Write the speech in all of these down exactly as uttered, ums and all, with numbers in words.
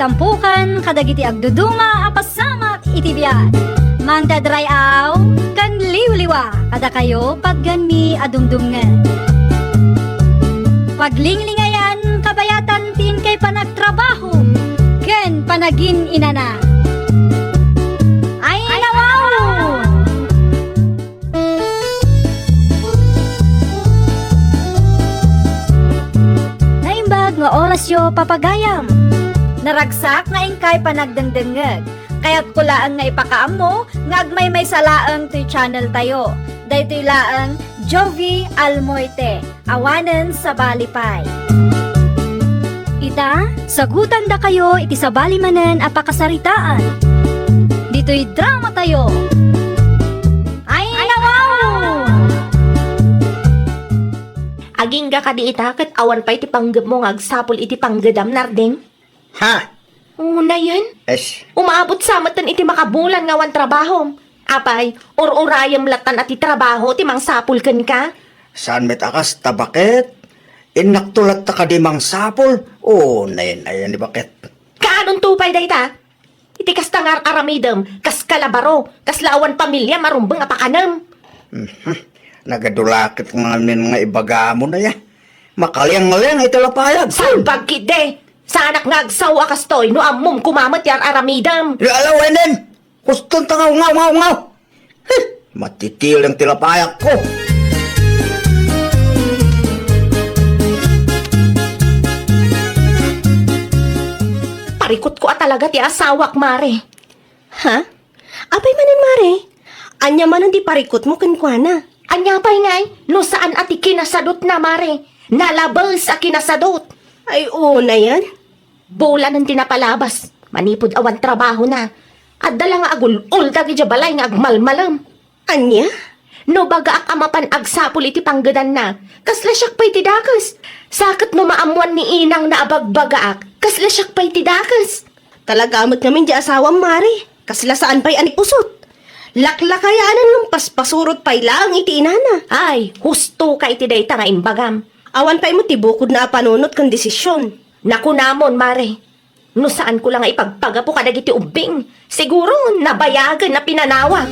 Tampukan kadagiti agduduma a pasamak iti biag. Mangted ray-aw ken liwliwa kadakayo patgenmi a dumdumngeg. Paglinglingayan kabayatan ti inkay panagtrabaho ken panagin-inana. Ay, nawaw! Naimbag nga orasyo, papagayam. Naragsak nga inkay panagdengdengngeg. Kayatko laeng nga ipakaammo nga agmaymaysa laeng toy channel tayo. Daytoy laeng Jovie Almoite, awanen sabali pay. Ita, sagutandakayo iti sabali manen a pakasaritaan. Ditoy drama tayo. Ay, nawaw! Agingga kadi ita ket awan pay ti panggepmo nga agsapul iti panggedam, Nardeng? Ha? Unayen? Es. Umaabot sa metten iti makabulan nga awan trabahom. Apay, ur-urayem lattan a ti trabaho ti mangsapul kenka? Saan met a kasta, baket? Innakto latta kadi mangsapul? Unayen, ayan ni baket. Kaanonto pay dayta? Iti kasta nga ar-aramidem, kas kalabaro, kasla awan pamilia marumbeng a pakanem. Mhm. Nagadu la ket ngamin nga ibagamon aya. Makaliang-liang iti lapayag. Salbag ketdi! Saanak nga agsao a kastoy no ammom koma met ti ar-aramidem. Ya, ala, wenen! Huston ta ngaw, ngaw, ngaw, ngaw! Heh! Matitileng ti lapayagko. Parikutko a talaga ti asawak, Mare. Ha? Apay manen, Mare? Ania manen ti parikutmo kenkuana? Ania pay ngay no saan a ti kinasadutna, Mare? Nalabes a kinasadut. Ay, unayen. Bulanen ti napalabas manipud awan trabahona. Adda la nga agul-uldag idiay balay nga agmalmalem. Ania? No bagaak a mapan agsapul iti panggedanna, kasla siak pay ti dakes. Sa ket no maammoan ni inangna a bagbagaak, kasla siak pay ti dakes. Talaga met ngamin ti asawam, Mare. Kasla saan pay a nipusot. Laklakayanan ngem paspasurot pay laeng iti inana. Ay, husto ka iti dayta nga imbagam. Awan pay met ti bukodna a panunot ken desisyon. Nakunamon, Mare. No saanko la nga ipagpagapu kadagiti ubbing, siguro nabayagen a pinanawak.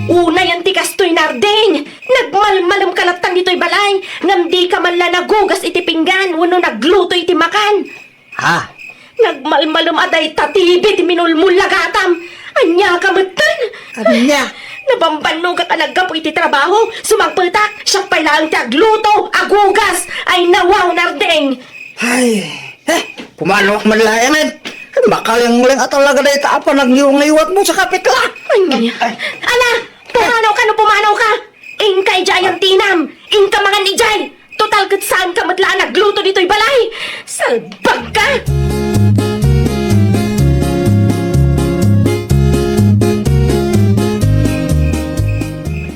Unayen ti kastoy, Nardeng! Nagmalmalemka lattan ditoy balay, ngem dika man la nagugas iti pinggan wenno nagluto iti makan. Ha? Nagmalmalem a dayta T V ti minulmullagatam. Ania ka metten? Ania? Nabambannogak a naggapu iti trabaho. Sumangpetak, siak pay laeng ti agluto, agugas. Ay, nawaw, Nardeng. Ay, eh, pumanoak man laengen. Makalengoleng a talaga dayta a panagngayngayatmo sa kapitla. Ania? Ay. Ala, pumano ka no pumano ka. Inka idiay antinam. Inka mangan idiay. Total ket saanka met la a nagluto ditoy balay. Salbagka!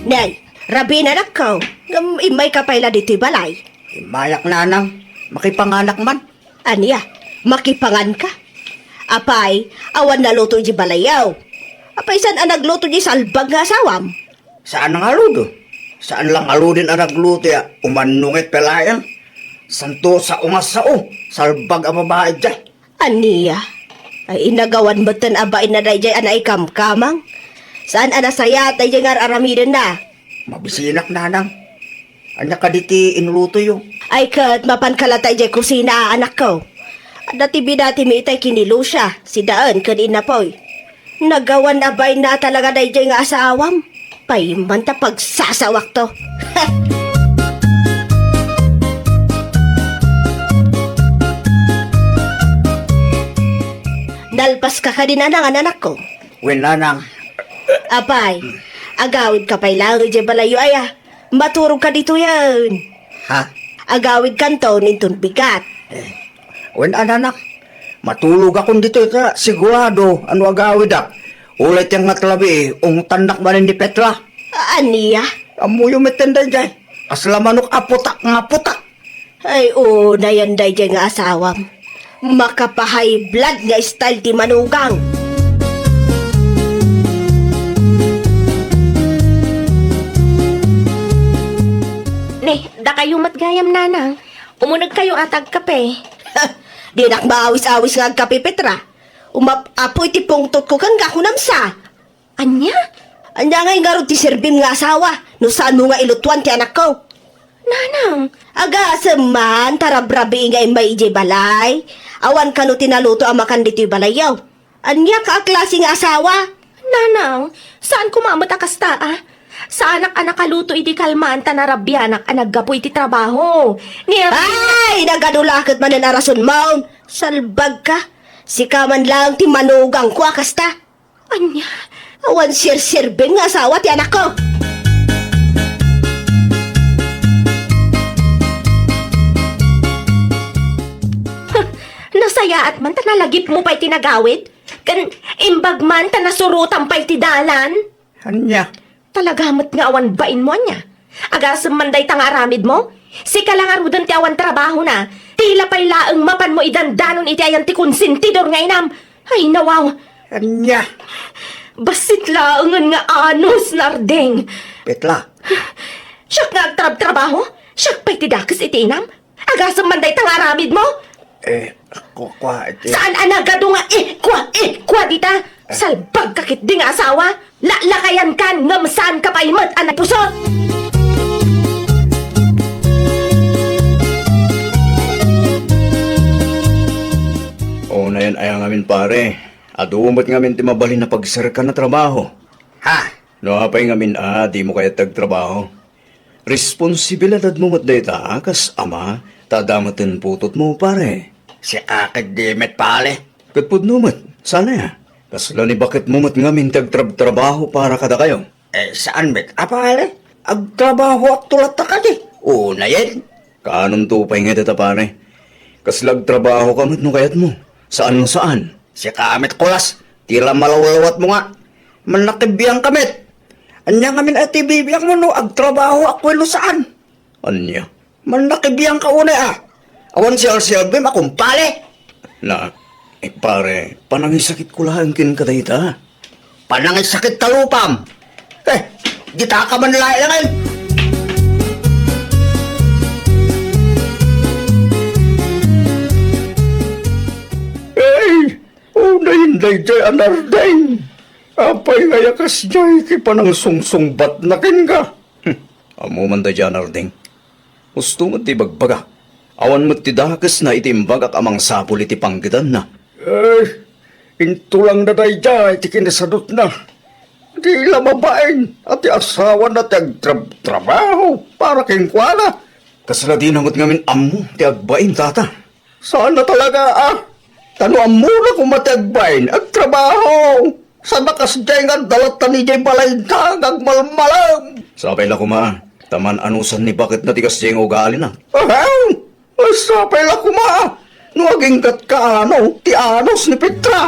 Nay, rabii, anakko. Ngem immayka pay la ditoy balay. Immayak, nanang. Makipanganak man. Ania? Makipanganka? Apay, awan naluto idiay balayaw. Apay, saan a nagluto diay salbag nga asawam? Saan a ngaludo? Saan la ngaluden a nagluto ya, umannongit pay laeng. Santo, sao nga sao, salbag a babai diay. Ania? Ay, inagawan metten a bainna daydiay a naikamkamang. Saan a nasayaat daydiay nga ar-aramidenna? Mabisinak, nanang. Ania kadi ti inlutoyo? Ay, ket mapanka latta idiay kusina, anakko. Adda ti binatimi itay ken ni Lucia, si Daan ken ni Napoy. Nagawan a bainna talaga daydiay nga asawam. Paimman ta pagsasawakto. Nalpaska kadi, nanang, anakko? Wen, nanang. Apay, agawidka pay laeng idiay balayyo aya. Maturogka ditoyen. Ha? Agawidkanton inton bigat. Eh, wen, ananak, matulogakon ditoy ta sigurado a no agawidak. Ulay ti angatlabi, ungtannak manen ni Petra. Ania? Ammoyo metten daydiay. Kasla manok a putak nga putak. Ay, unayen daydiay nga asawam. Makapa-high blood nga style ti manugang. Kayo met gayam, nanang. Umunegkayo a ta agkape. Dinak maawis-awis nga agkape, Petra. Umap-apo iti pungtotko ken kakunam sa. Ania? Ania ngay ngarud ti serbim nga asawa no saanmo nga ilutuan ti anakko? Nanang. Agasem man, ta rabrabii nga immay idiay balay. Awan kano ti naluto a makan ditoy balayyo. Ania ka a klase nga asawa? Nanang, saan koma met a kasta, a? Saanak a nakaluto idi kalman ta narabianak a naggapu iti trabaho. Ni Ay, nagadu la ket manen a rasonmo. Salbag ka. Sika man laeng ti manugangko a kasta. Ania? Awan serserbeng nga asawa ti anakko. Nasayaat man ta nalagipmo pay ti nagawid? Ken imbag man ta nasurotam pay ti dalan? Ania? Talaga met nga awan bainmo, ania? Agasem man dayta nga aramidmo? Sika la ngaruden ti awan trabahona. Tila pay laeng mapanmo idandanon iti ayan ti konsentidor nga inam. Ay, nawaw! Ania? Bassit laengen nga anus, Nardeng! Petla. Siak nga agtrabtrabaho? Siak pay ti dakes iti inam? Agasem man dayta nga aramidmo? Eh, kua, kua, iti Saan a nagadu nga ikua, ikua dita? Salbag ka ketdi nga asawa! Laklakayan kan ngem saan ka pay met a nagpusot! Unayen aya ngamin, pare. Adu met ngamin ti mabalin a pagserkan a trabaho. Ha? No apay ngamin a dimo kayat ti agtrabaho? Responsibilidadmo met dayta a kas ama, ta adda met ti putotmo, pare. Sika ketdi met, pare. Ket pudno met, saan aya? Kasla ni baketmo met ngamin ti agtrabtrabaho para kadakayo? Eh, saan met a, pare? Agtrabahoakto latta kadi. Unayen. Kaanonto pay nga dayta, pare? Kasla agtrabaho ka met no kayatmo. Saan no saan? Sika met, kulas. Tila malawlawatmo nga. Mannakibiang ka met. Ania ngamin a ti bibiangmo no agtrabahoak wenno saan? Ania? Mannakibiang ka unay a. Awan sialsialbim a kumpare. Na, eh, pare, panangisakitko laeng kenka dayta. Panangisakit ta lupam. Eh, dita ka man laengen. Eh, unayen daydiay a Nardeng. Apay nga yakas diay ti panangsungsungbatna kenka? Hmm, ammo man daydiay a Nardeng. Husto met ti ibagbaga. Awan met ti dakesna iti imbagak a mangsapul iti panggedanna. Eh, intulangna daydiay ti kinasadutna. Di la mabain a ti asawana ti agtrabtrabaho para kenkuana. Kasla dina met ngamin ammo ti agbain, tata. Saan a talaga a. Ta no ammona koma ti agbain, agtrabaho. Saan a kasdiay nga adda latta idiay balayda nga agmalmalem. Sapay la koma, ta maan-anusan ni baketna ti kasdiay nga ugalina. Ahem! Sapay la koma, no aginggatka ano ti anus ni Petra.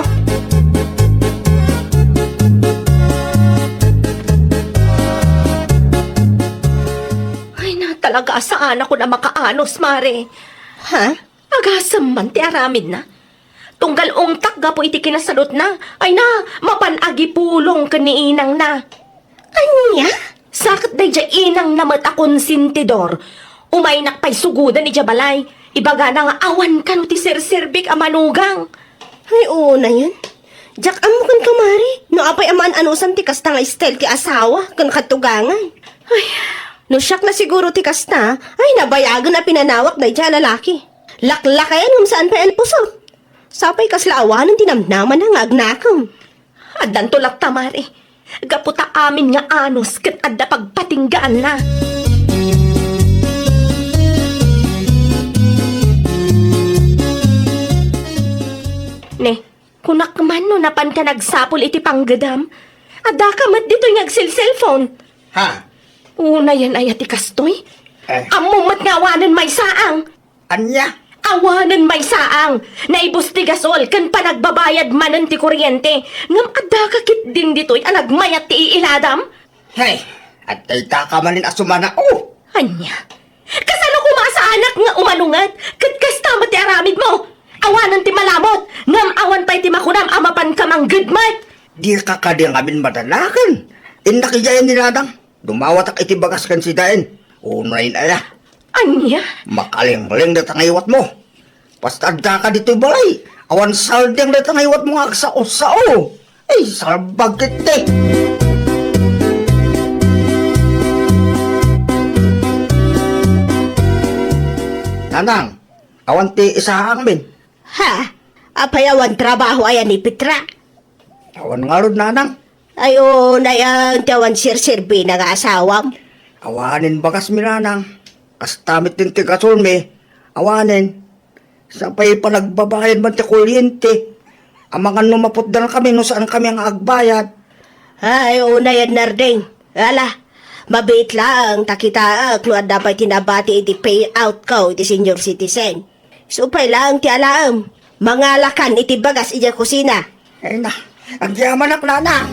Ay, na talaga a saanakon a makaanus, Mare. Ha? Agasem man ti aramidna. Tunggal ungtak gapu iti kinasadutna, ay na, mapan agipulong ken ni inangna. Ania? Sa ket daydiay inangna met a konsentidor. Umaynak pay sugoden idiay balay. Ibagana nga awan kano ti serserbik a manugang. Ay, unayen. Diak ammo kenka, Mare, no apay a maan-anusan ti kasta nga style ti asawa ken katugangan. Ay. No siak la siguro ti kasta, ay, nabayagen a pinanawak daydiay a lalaki. Laklakayan ngem saan pay a nagpusot. Sapay kasla awanen ti namnamana nga agnakem. Addanto latta, Mare. Gapu ta amin nga anus ket adda pagpatinggaanna. Ne, kunak man no napanka nagsapul iti panggedam. Addaka met ditoy nga agselselpon. Ha? Unayen aya ti kastoy? Eh. Ammom met nga awanen maysaang. Ania? Awanen maysaang. Naibus ti gasol ken panagbabayad manen ti kuryente. Ngem addaka ketdin ditoy a nagmayat ti iiladam? Hey, adda itaka manen a sumana, oh! Ania? Kasano koma a saanak nga umanunget? Ket kasta met ti aramidmo? Awanen ti malamut, ngem awan pay ti makunam a mapanka manggedmet. Dika kadi ngamin madanaken. Innak idiay ni Nanang. Dumawatak iti bagas ken sidaen. Unayen aya. Ania? Makalingling dayta nga iwatmo. Basta addaka ditoy balay, awan saldeng dayta nga iwatmo nga agsao-sao. Ay, salbag ketdi. Nanang, awan ti isaangmin. Ha? Apay awan trabaho aya ni Petra? Awan ngarud, nanang. Ay, unay, ah, ti awan serserbina nga asawam. Awanen bagasmi, nanang. Kasta met ti gasolmi. Awanen. Sapay panagbabayad man ti kuryente. Amangan no maputdan kami no saan kami nga agbayad. Ay, unay, Nardeng. Ala, mabiit laeng ta kitaek no adda pay ti nabati iti payout ko iti senior citizen. Isu pay laeng ti alaem, mangalakan iti bagas idiay kusina. Ay na, agyamanak, nana.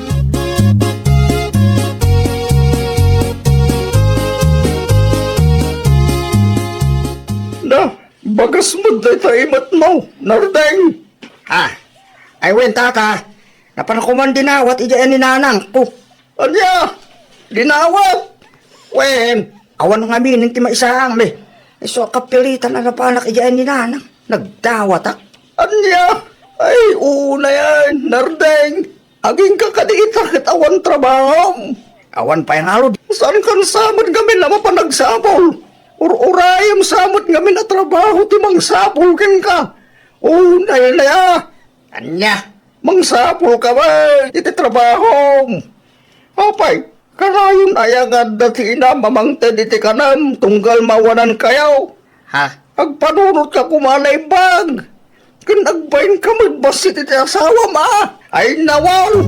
Na, bagas met dayta imatmo, Nardeng. Ah, ay wen, tata, napan ko man dinawat idiay ni nanangko. Ania? Dinawat? Wen, awan ngamin ti maisaangmi. Isu a kapilitan a napanak idiay ni nanang. Nagdawatak. Ania? Ay, unay, Nardeng. Agingga kadi ita ket awan trabahom. Awan pay ngarud. Saankan sa met ngamin a mapan agsapul? Ur-urayem sa met ngamin a trabaho ti mangsapul kenka. Unay, unay, ah. Ania? Mangsapulka met iti trabahom. Apay, kanayon aya nga adda ti inam a mangted iti kanam tunggal maawanankayo? Ha? Agpanunotka koma a naimbag. Ken agbainka met bassit iti asawam a. Ay, nawal!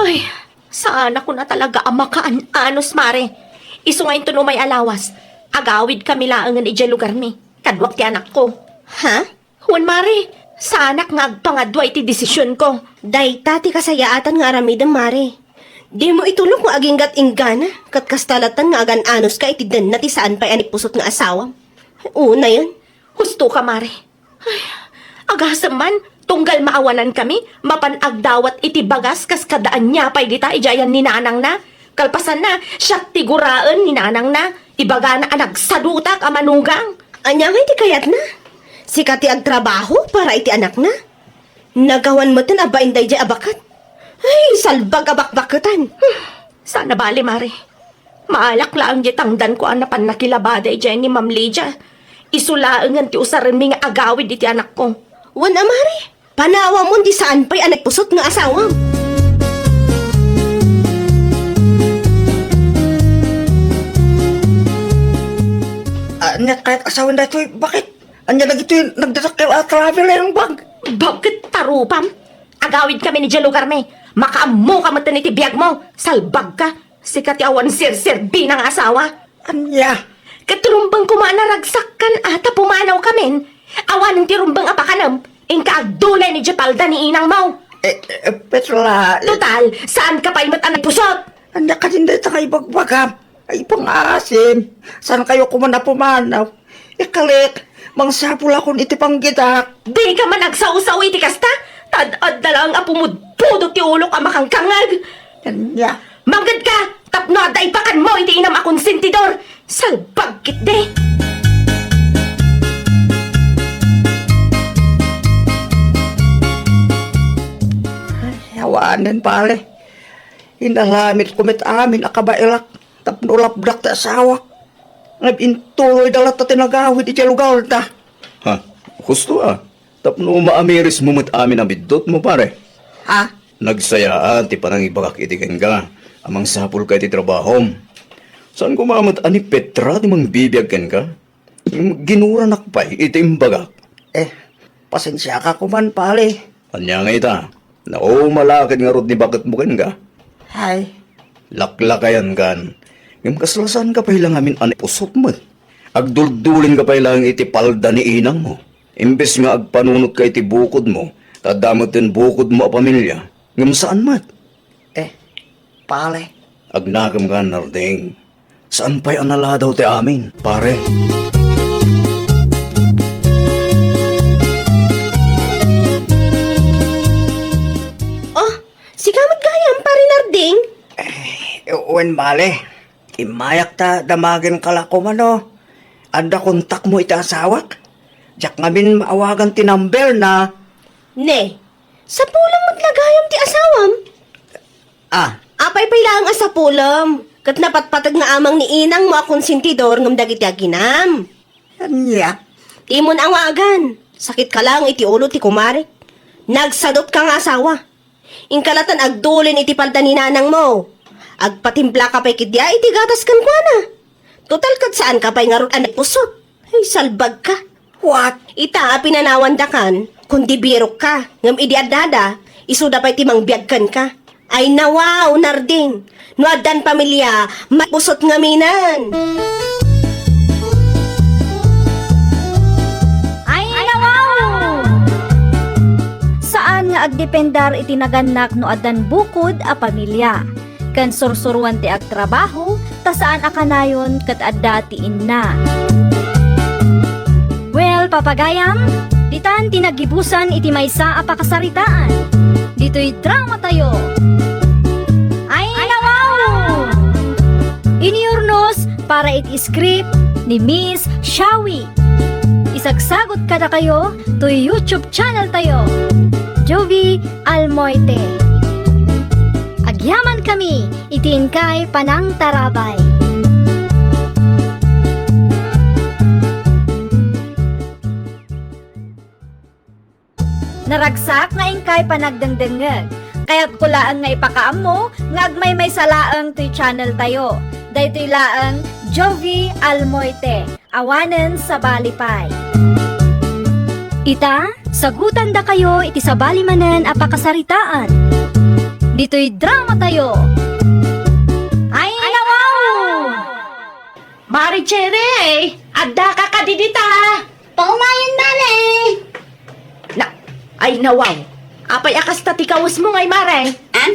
Ay, saanak a talaga a makaan-anos, Mare. Isu nga inton umay a lawas, agawidkami laengen idiay lugarmi. Kaduak ti anakko. Ha? Wen, Mare, saanak nga agpangadua iti desisionko. Dayta ti kasayaatan nga aramidem, Mare. Dimo itulok nga aginggat inggana, ket kasta latta nga agan-anoska iti denna ti saan pay a naipusot nga asawam. Unayen. Husto ka, Mare. Ay, agasem man, tunggal maawanankami, mapan agdawat iti bagas kas kada ania pay dita idiay ayan ni nanangna. Kalpasanna, siak ti guraen ni nanangna. Ibagana a nagsadutak a manugang. Ania ngay ti kayatna? Sika ti agtrabaho para iti anakna? Nagawan metten a bain daydiay a baket. Ay, salbag a bakbaketan. Hmm, saan a bale, Mare. Maalak laeng diay tangdanko a napan nakilabada idiay ni Ma'am Lydia. Isu laengen ti usarenmi nga agawid iti anakko. Wen a, Mare, panawamon ti saan pay a naipusot nga asawam. Ania kayat a sawen daytoy? Bakit? Ania dagitoy nagdadakkel a traveling bag? Bakit tarupam? Agawidkami idiay lugarmi. Makaammoka metten iti biagmo. Salbagka. Sika ti awan serserbina nga asawa. Ania? Ket ti rumbeng koma a naragsakkan a ta pumanawkamin. Awanen ti rumbeng a pakanem. Inka agdulay idiay palda ni inangmo. Eh, eh, Petra, eh. Total, saanka pay met a naipusot. Ania kadin dayta nga ibagbagam? Ay, pangaasim. Saankayo koma a pumanaw? Ikalik, mangsapulakon iti panggitak. Dika man agsao-sao iti kasta. Tad-adda laeng a pumudpudot ti ulok a makangkangngeg. Ania? Mangngegka tapno adda ipakanmo iti inam a konsentidor. Salbag ketdi. Ay, awanen, pare. Inaramidko met amin a kabaelak tapno lapdak ti asawak. Ngem intuloyda latta ti nagawid idiay lugarda. Ha, husto a. Tapno maamirismo met amin a biddutmo, pare. Ha? Nagsayaan ti panangibagak iti kenka a mangsapulka iti trabahom. Saan koma met a ni Petra ti mangbibiag kenka? Ginuranak pay iti imbagak. Eh, pasensiaka koman, pare. Ania nga ita? Nauma la ket ngarud ni baketmo kenka? Ay. Laklakayankan. Ngem kasla saanka pay la ngamin a naipusot met. Agduldulinka pay laeng iti palda ni inangmo. Imbes nga agpanunotka iti bukodmo, ta adda metten bukodmo a pamilia, ngem saan met. Eh, pare. Agnakemkan, Nardeng. Saan pay a naladaw ti amin, pare. Oh, sika met gayam. Bale, immayak ta damagenka la koma no adda kontakmo iti asawak. Diak ngamin maawagan ti number na. Ne, sapulem met la gayam ti asawam? Ah. Apay pay laeng a sapulem? Ket napatpateg nga amang ni inangmo a konsentidor ngem dagiti aginam. Ania? Dimon awagan. Sakit ka laeng iti ulo ti kumarek. Nagsadutka nga asawa. Inka latta agdulin iti palda ni nanangmo. Agpatimplaka pay ketdi iti gatas kenkuana. Total ket saanka pay ngarud a nagpusot. Ay, salbagka. What? Ita a pinanawandakan, kundi birokka, ngem idi addada, isuda pay ti mangbiag kenka. Ay, nawaw, Narding. No addan pamilia, mapusot ngaminen. Ay, nawaw! Saan nga agdependar iti nagannak no addan bukod a pamilia. Ken sursuroan ti agtrabaho, ta saan a kanayon ket adda ti inna. Well, papagayam, ditan ti naggibusan iti maysa a pakasaritaan. Ditoy drama tayo. Ay, nawaw! Iniurnos para iti script ni Miss Shawi. Isagsagot kadakayo toy YouTube channel tayo, Jovi Almoite. Agyaman kami iti inkay panangtarabay. Naragsak nga inkay panagdengdengngeg. Kayatko laeng nga ipakaammo nga agmaymaysa laeng toy channel tayo. Daytoy laeng Jovi Almoite. Awanen sabali pay. Ita, sagutandakayo iti sabali manen a pakasaritaan. Ditoy drama tayo. Ay, nawaw! Mare Cherry, addaka kadi dita? Paumayen, Mare. Na, ay, nawaw. Apay a kasta ti kawesmo ngay, Mare? Ah?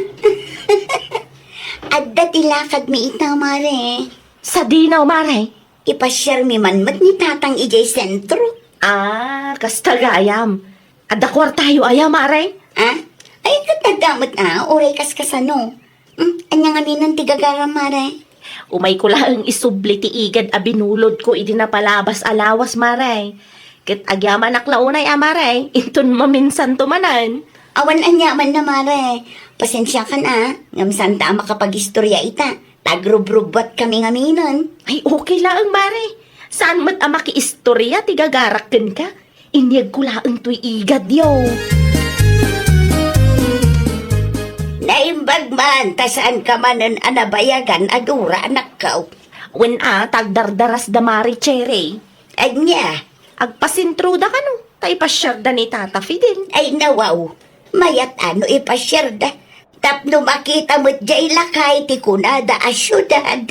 Adda ti lakadmi ita, Mare. Sadino, Mare? Ipasiarmi man met ni Tatang idiay sentro. Ah, kasta gayam. Adda kuartayo aya, Mare? Ah? Ay, ket adda met a, uray kaskasano. Hmm, ania ngaminen ti gagaram, Mare? Umayko laeng isubli ti igad a binulodko idi napalabas a lawas, Mare. Ket agyamanak la unay a, Mare, inton maminsanto manen. Awan aniamanna, Mare. Pasensiakan a, ngem saanta a makapagistorya ita. Tagrubrubbuatkami ngaminen. Ay, okay laeng, Mare. Saan met a makiistorya ti gagarak kenka. Inyegko laeng toy igadyo. Naimbag man ta saanka manen a nabayagan a dura, anakko. Wen a, ta agdardaras da Mare Cherry. Ania? Agpasentroda kano, ta ipasiarda ni Tata Fidel. Ay, nawaw. Mayat a no ipasiarda. Tapno makita met jay lakay ti kunada a siudad.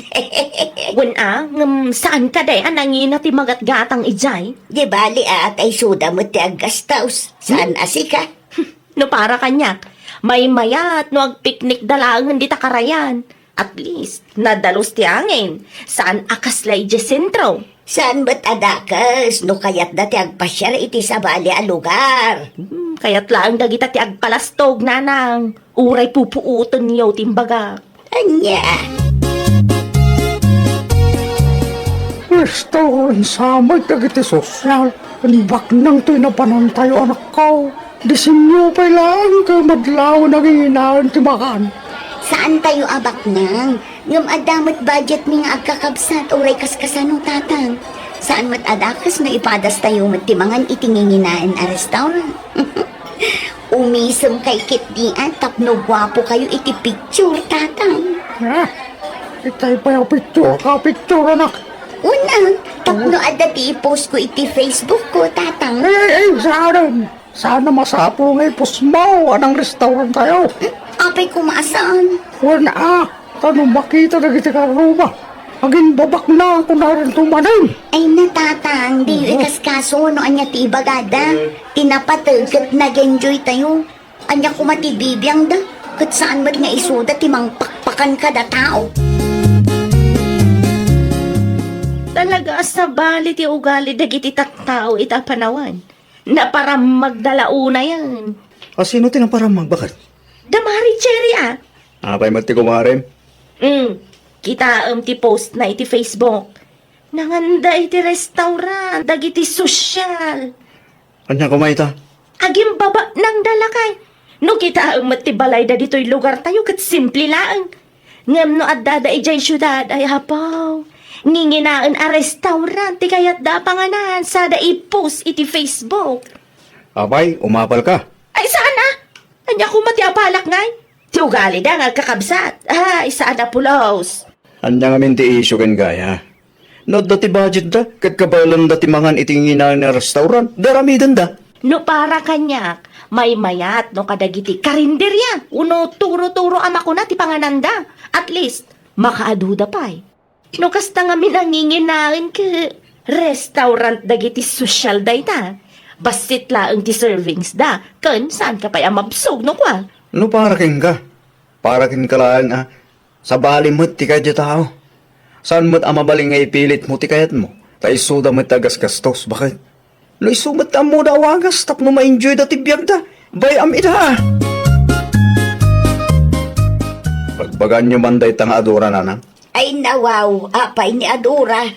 Wen a, ngem saan kadi a nangina ti magatgatang idiay? Di bali a, ta isuda met ti aggastos. Saan a sika? No para kaniak, maymayat no agpiknikda laengen dita karayan. At least, nadalus ti angin. Saan a kasla idiay sentro. Saan met a dakes no kayatda ti agpasiar iti sabali a lugar. Hmm, kayat laeng dagita ti agpalastog, nanang. Uray pupuotenyo ti imbagak. Ania? Restaurant sa met dagiti sosyal. Ken baknang toy napanantayo, anakko. Disenyo pay laeng ket madlaw nanginginaen ti makan. Saantayo a baknang, ngem adda met budgetmi nga agkakabsat uray kaskasano, Tatang. Saan met a dakes no ipadastayo met ti mangan iti nginginaen a restaurant. Umisem kay ketdian tapno guapo kayo iti picture, Tatang. Ah, itay pay a picture ka, picture, anak. Una, tapno adda ti i-post ko iti Facebook ko, Tatang. Eh, eh, saan? Saan a masapul nga ipusmaw a nang-restaurant tayo? Apay koma a saan? Wen a, ta no makita dagiti karruma, agimbabaknang kunarento manen. Ay na, Tatang, diyo ikaskaso no ania ti ibagada. Ti napateg ket nag-enjoy tayo. Ania koma ti bibiangda? Ket saan met nga isuda ti mangpakpakan kada tao. Talaga a sabali ti ugali dagiti tattao ita a panawan. Naparammagda la unayen. A, sino ti naparammag, baket? Da Mare Cherry, a. Apay met ti kumarem? Mm. Kitaem ti post na iti Facebook. Nanganda iti restaurant, dagiti sosyal. Ania koma ita? Agimbaba nang dalakay. No kitaem met ti balay dagitoy lugar tayo, ket simple laeng. Ngem no adda da idiay siudad, ay apaw, nginginaen a restaurant ti kayatda a panganan, sada i-post iti Facebook. Apay, umapal ka? Ay, saan a? Ania koma ti apalak ngay? Ti ugali da nga agkakabsat. Ay, saan a pulos. Ania ngamin ti issue ken gaya? No adda ti budget da, ket kabaelan da ti mangan iti nginginaen a restaurant, da aramiden da. No para kaniak, maymayat no kadagiti karinderia, uno turo-turo a makuna ti pangananda. At least, makaadu da pay. No kasta ngamin a nginginaen ket restaurant dagiti sosyal dayta. Bassit laeng ti servings da, ken saan ka pay a mabsog no kua. No para kenka, para kenka laeng a, sabali met ti kayat ti tao. Saan met a mabalin nga ipilit mo ti kayat mo, ta isuda met ti agasgastos, baket? No isu met ti ammoda a wagas tapno ma-enjoy da ti biag da, bay-am ida a. Bagbagaanyo man dayta nga adura, nanang? Ay, nawaw, apay ni adura?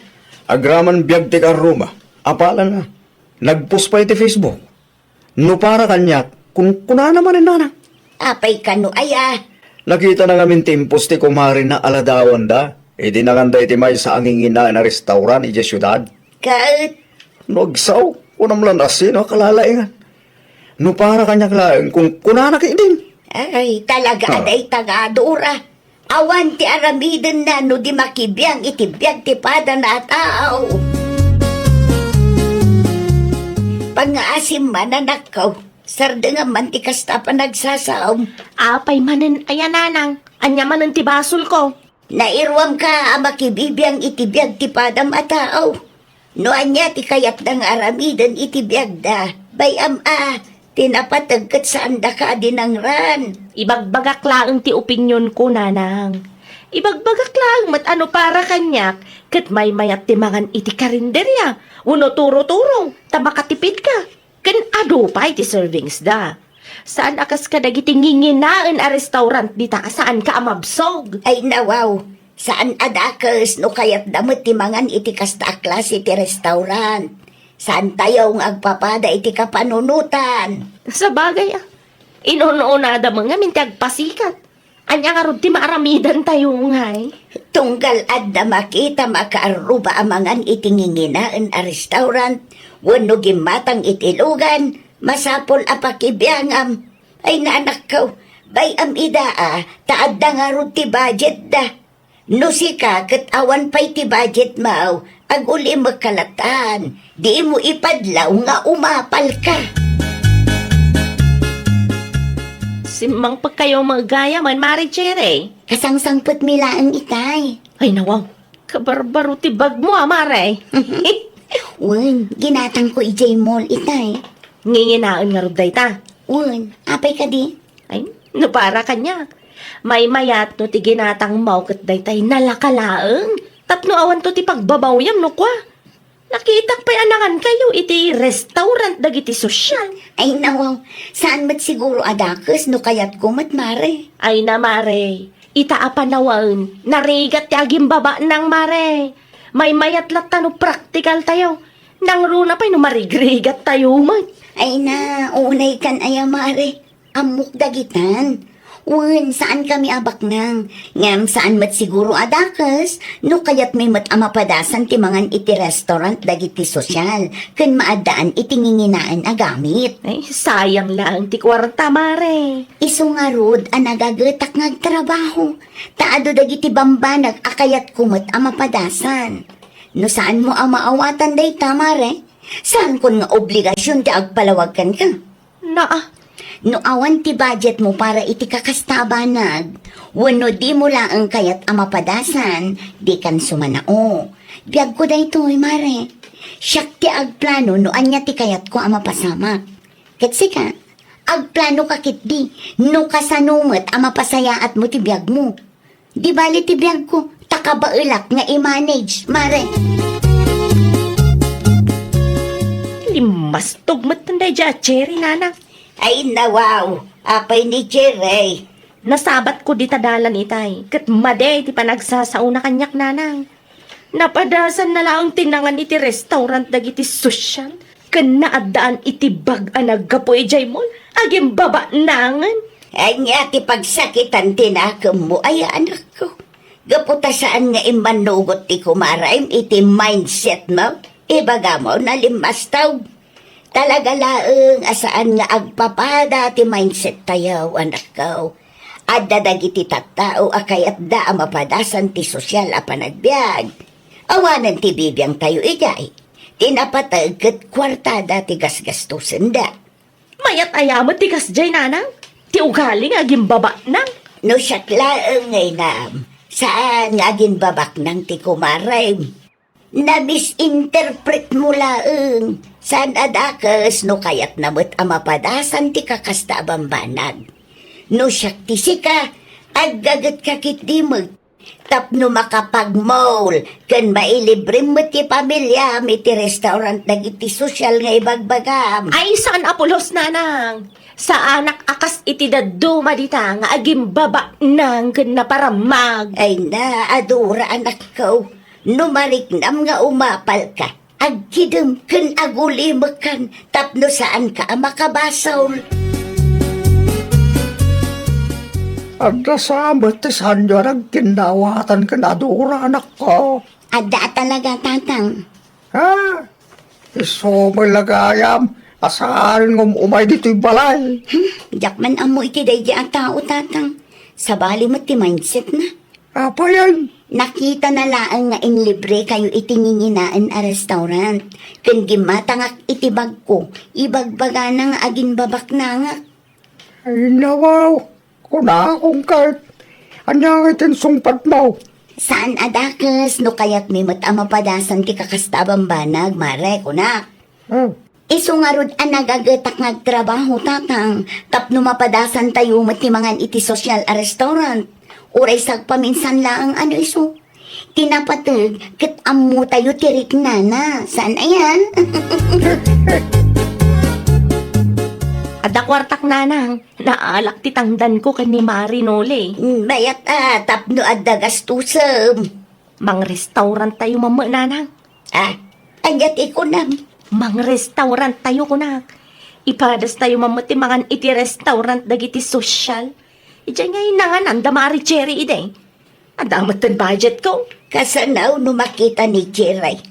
Agraman biag ti karruma, apalan a. Nag-post pay iti Facebook. No para kaniak, kunkunana manen, nanang. Apay kano aya? Nakitana ngamin ti impos ti kumarena a ladawanda idi nanganda iti maysa a nginginaen a restaurant idiay siudad. Ket? No agsao, kunam lan a sino a kalalaingan. No para kaniak laeng, kunkunana ketdin. Ay, talaga a dayta nga adura. Awan ti aramidenna no di makibiang iti biag ti padana a tao. Pangngaasim man, anakko, sardengam man ti kasta a panagsasaom. Apay manen aya, nanang? Ania manen ti basolko? Nairuamka a makibibiang iti biag ti padam a tao. No ania ti kayatda nga aramiden iti biagda, bay-am a, ti napateg ket saandaka a dinangran. Ibagbagak laeng ti opinionko, nanang. Ibagbagak laeng met a no para kaniak, ket maymayat ti mangan iti karinderia, wenno turo-turo, ta makatipidka. Ken adu pay ti servings da. Saan a kas kadagiti nginginaen a restaurant dita a saanka a mabsog. Ay, nawaw, saan a dakes no kayatda met ti mangan iti kasta a klase ti restaurant. Saantayo nga agpapada iti kapanunotan. Sabagay a, inunuonada met ngamin ti agpasikat. Ania ngarud ti maaramidantayo ngay? Tunggal adda makita makaarruba a mangan iti nginginaen a restaurant wenno gimmatang iti lugan, masapul a pakibiangam. Ay, nanakko, bay-am ida a, ta adda ngarud ti budgetda. No sika ket awan pay ti budgetmo, agulimekka latan. Dimo ipadlaw nga umapalka. Simmangpekkayo met gayam, Mare Cherry. Kasangsangpetmi laeng itay. Ay, nawaw. Kabarbaro ti bagmo a, Mare. Wen, ginatangko idiay mall itay. Nginginaen ngarud dayta? Wen, apay kadi? Ay, no para kaniak. Maymayat no ti ginatangmo ket daytay nalaka laeng. Tapno awanto ti pagbabawyam no kua. Nakitak pay a nangankayo iti restaurant dagiti sosyal. Ay, nawaw, saan met siguro a dakes no kayatko met, Mare. Ay na, Mare, ita a panawen, narigat ti agimbaba nang, Mare. Maymayat latta no praktikaltayo. Nangruna pay no marigrigattayo met. Ay na, unaykan aya, Mare. Ammok dagitan. Wen, saankami a baknang. Ngem saan met siguro a dakes no kayatmi met a mapadasan ti mangan iti restaurant dagiti sosyal ken maaddaan iti nginginaen a gamit. Ay, sayang laeng ti kuarta, Mare. Isu ngarud a nagagetak nga agtrabaho, ta adu dagiti bambanag a kayatko met a mapadasan. No saanmo a maawatan dayta, Mare, saankon nga obligasion ti agpalawag kenka. Naa. No awan ti budgetmo para iti kakasta a banag, wenno dimo laeng kayat a mapadasan, dikan sumanao. Biagko daytoy, Mare. Siak ti agplano no ania ti kayatko a mapasamak. Ket sika, agplanoka ketdi no kasano met a mapasayaatmo ti biagmo. Di bali ti biagko, ta kabaelak nga i-manage, Mare. Limmastog met daydiay a Cherry, nanang. Ay, nawaw, apay ni Cherry. Nasabatko dita dalan itay, ket madi ti panagsasaona kaniak, nanang. Napadasanna laeng ti nangan iti restaurant dagiti sosyal, ken naaddaan iti bag a naggapu idiay mall. Agimbabaknangen. Ania ti pagsakitan ti nakemmo, aya anakko? Gapu ta saan nga immannugot ti kumaraem iti mindset mo, ibagamo, nalimmastaw. Talaga laeng a saan nga agpapada ti mindset tayo, anakko. Adda dagiti tattao a kayatda a mapadasan ti sosyal a panagbiag. Awanen ti bibiang tayo idiay. Ti napateg ket kuartada ti gasgastusenda. Mayat aya met ti kasdiay, nanang? Ti ugali nga agimbabaknang. No siak laeng nga inam, saan nga agimbabaknang ti kumarem. Na-misinterpret mo laeng. Saan a dakes no kayatna met a mapadasan ti kakasta a bambanag. No siak ti sika, aggagetka ketdi met tapno makapagmall ken mailibrem met ti pamiliam iti restaurant dagiti sosyal nga ibagbagam. Ay, saan a pulos, nanang. Saanak a kas iti dadduma dita nga agimbabaknang ken naparammag. Ay na, adura, anakko. No mariknam nga umapalka, agkidem ken agulimekkan tapno saanka a makabasol. Adda sa met ti saanyo a nagkinnawatan ken adura, anakko. Adda a talaga, tatang. Ha? Isu met la gayam a saan nga um-umay ditoy balay. Hmm, diak man ammo iti daydi a tao, tatang. Sabali met ti mindset na. Apay? Nakitana laeng nga inlibre kayo iti nginginaen a restaurant. Ken gimmatangak iti bagko, ibagbagana nga agimbabaknangak. Ay, nawaw. Kuna, kung ket, ania nga iti insungpatmo? Saan a dakes no kayatmi met a mapadasan ti kakasta a bambanag, mare, kuna. Hmm. Isu ngarud a nagagetak nga agtrabaho, tatang, tapno mapadasan tayo met ti mangan iti sosyal a restaurant. Uray sagpaminsan laeng ano isu. Ti napateg ket ammo tayo ti riknana. Saan aya? Adda kuartak, nanang. Naalak ti tangdanko ken ni Mari Noli. Mm, mayat a, tapno adda gastusem. Mangrestaurant tayo mamma, nanang. Ah, ania ti kunam? Mangrestaurant tayo, kunak. Ipadas tayo mamma ti mangan iti restaurant dagiti sosyal. Idiay nga inanganan da Mari Cherry idi. Adda met ten budget ko. Kasano no makita ni Cherry?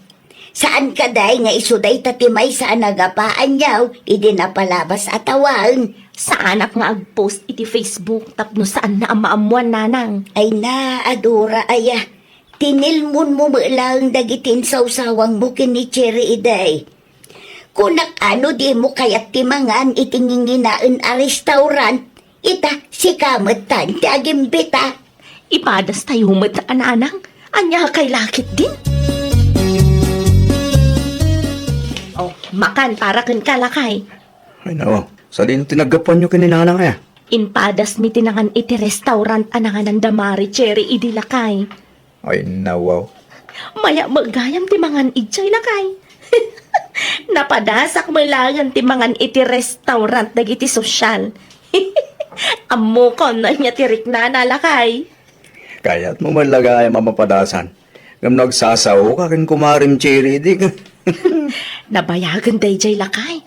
Saan kadi nga isu dayta ti maysa a nagapaanyaw idi napalabas a tawaen? Saanak nga ag-post iti Facebook tapno saanna a maammoan, nanang. Ay na, adura aya. Tinilmonmo met laeng dagiti insawsawangmo ken ni Cherry idi. Kunak a no dimo kayat ti mangan iti nginginaen a restaurant, ita, sika met tan ti agimbita. Ipadas tayo met a nanang, ania kay lakit din? Oh, makan para kenka, lakay. Ay, nawa. Sadino ti naggapuanyo ken ni nanang, aya? Inpadasmi ti nangan iti restaurant a nanganan da Mari Cherry idi, lakay. Ay, nawaw. Mayat met gayam ti mangan idiay, lakay. Napadasak met laeng ti mangan iti restaurant dagiti sosyal. Ammokon no ania ti riknana, lakay. Kayatmo met la gayam a mapadasan. Ngem no agsasaoka ken kumarem Cherry idi. Nabayagen daydiay, lakay.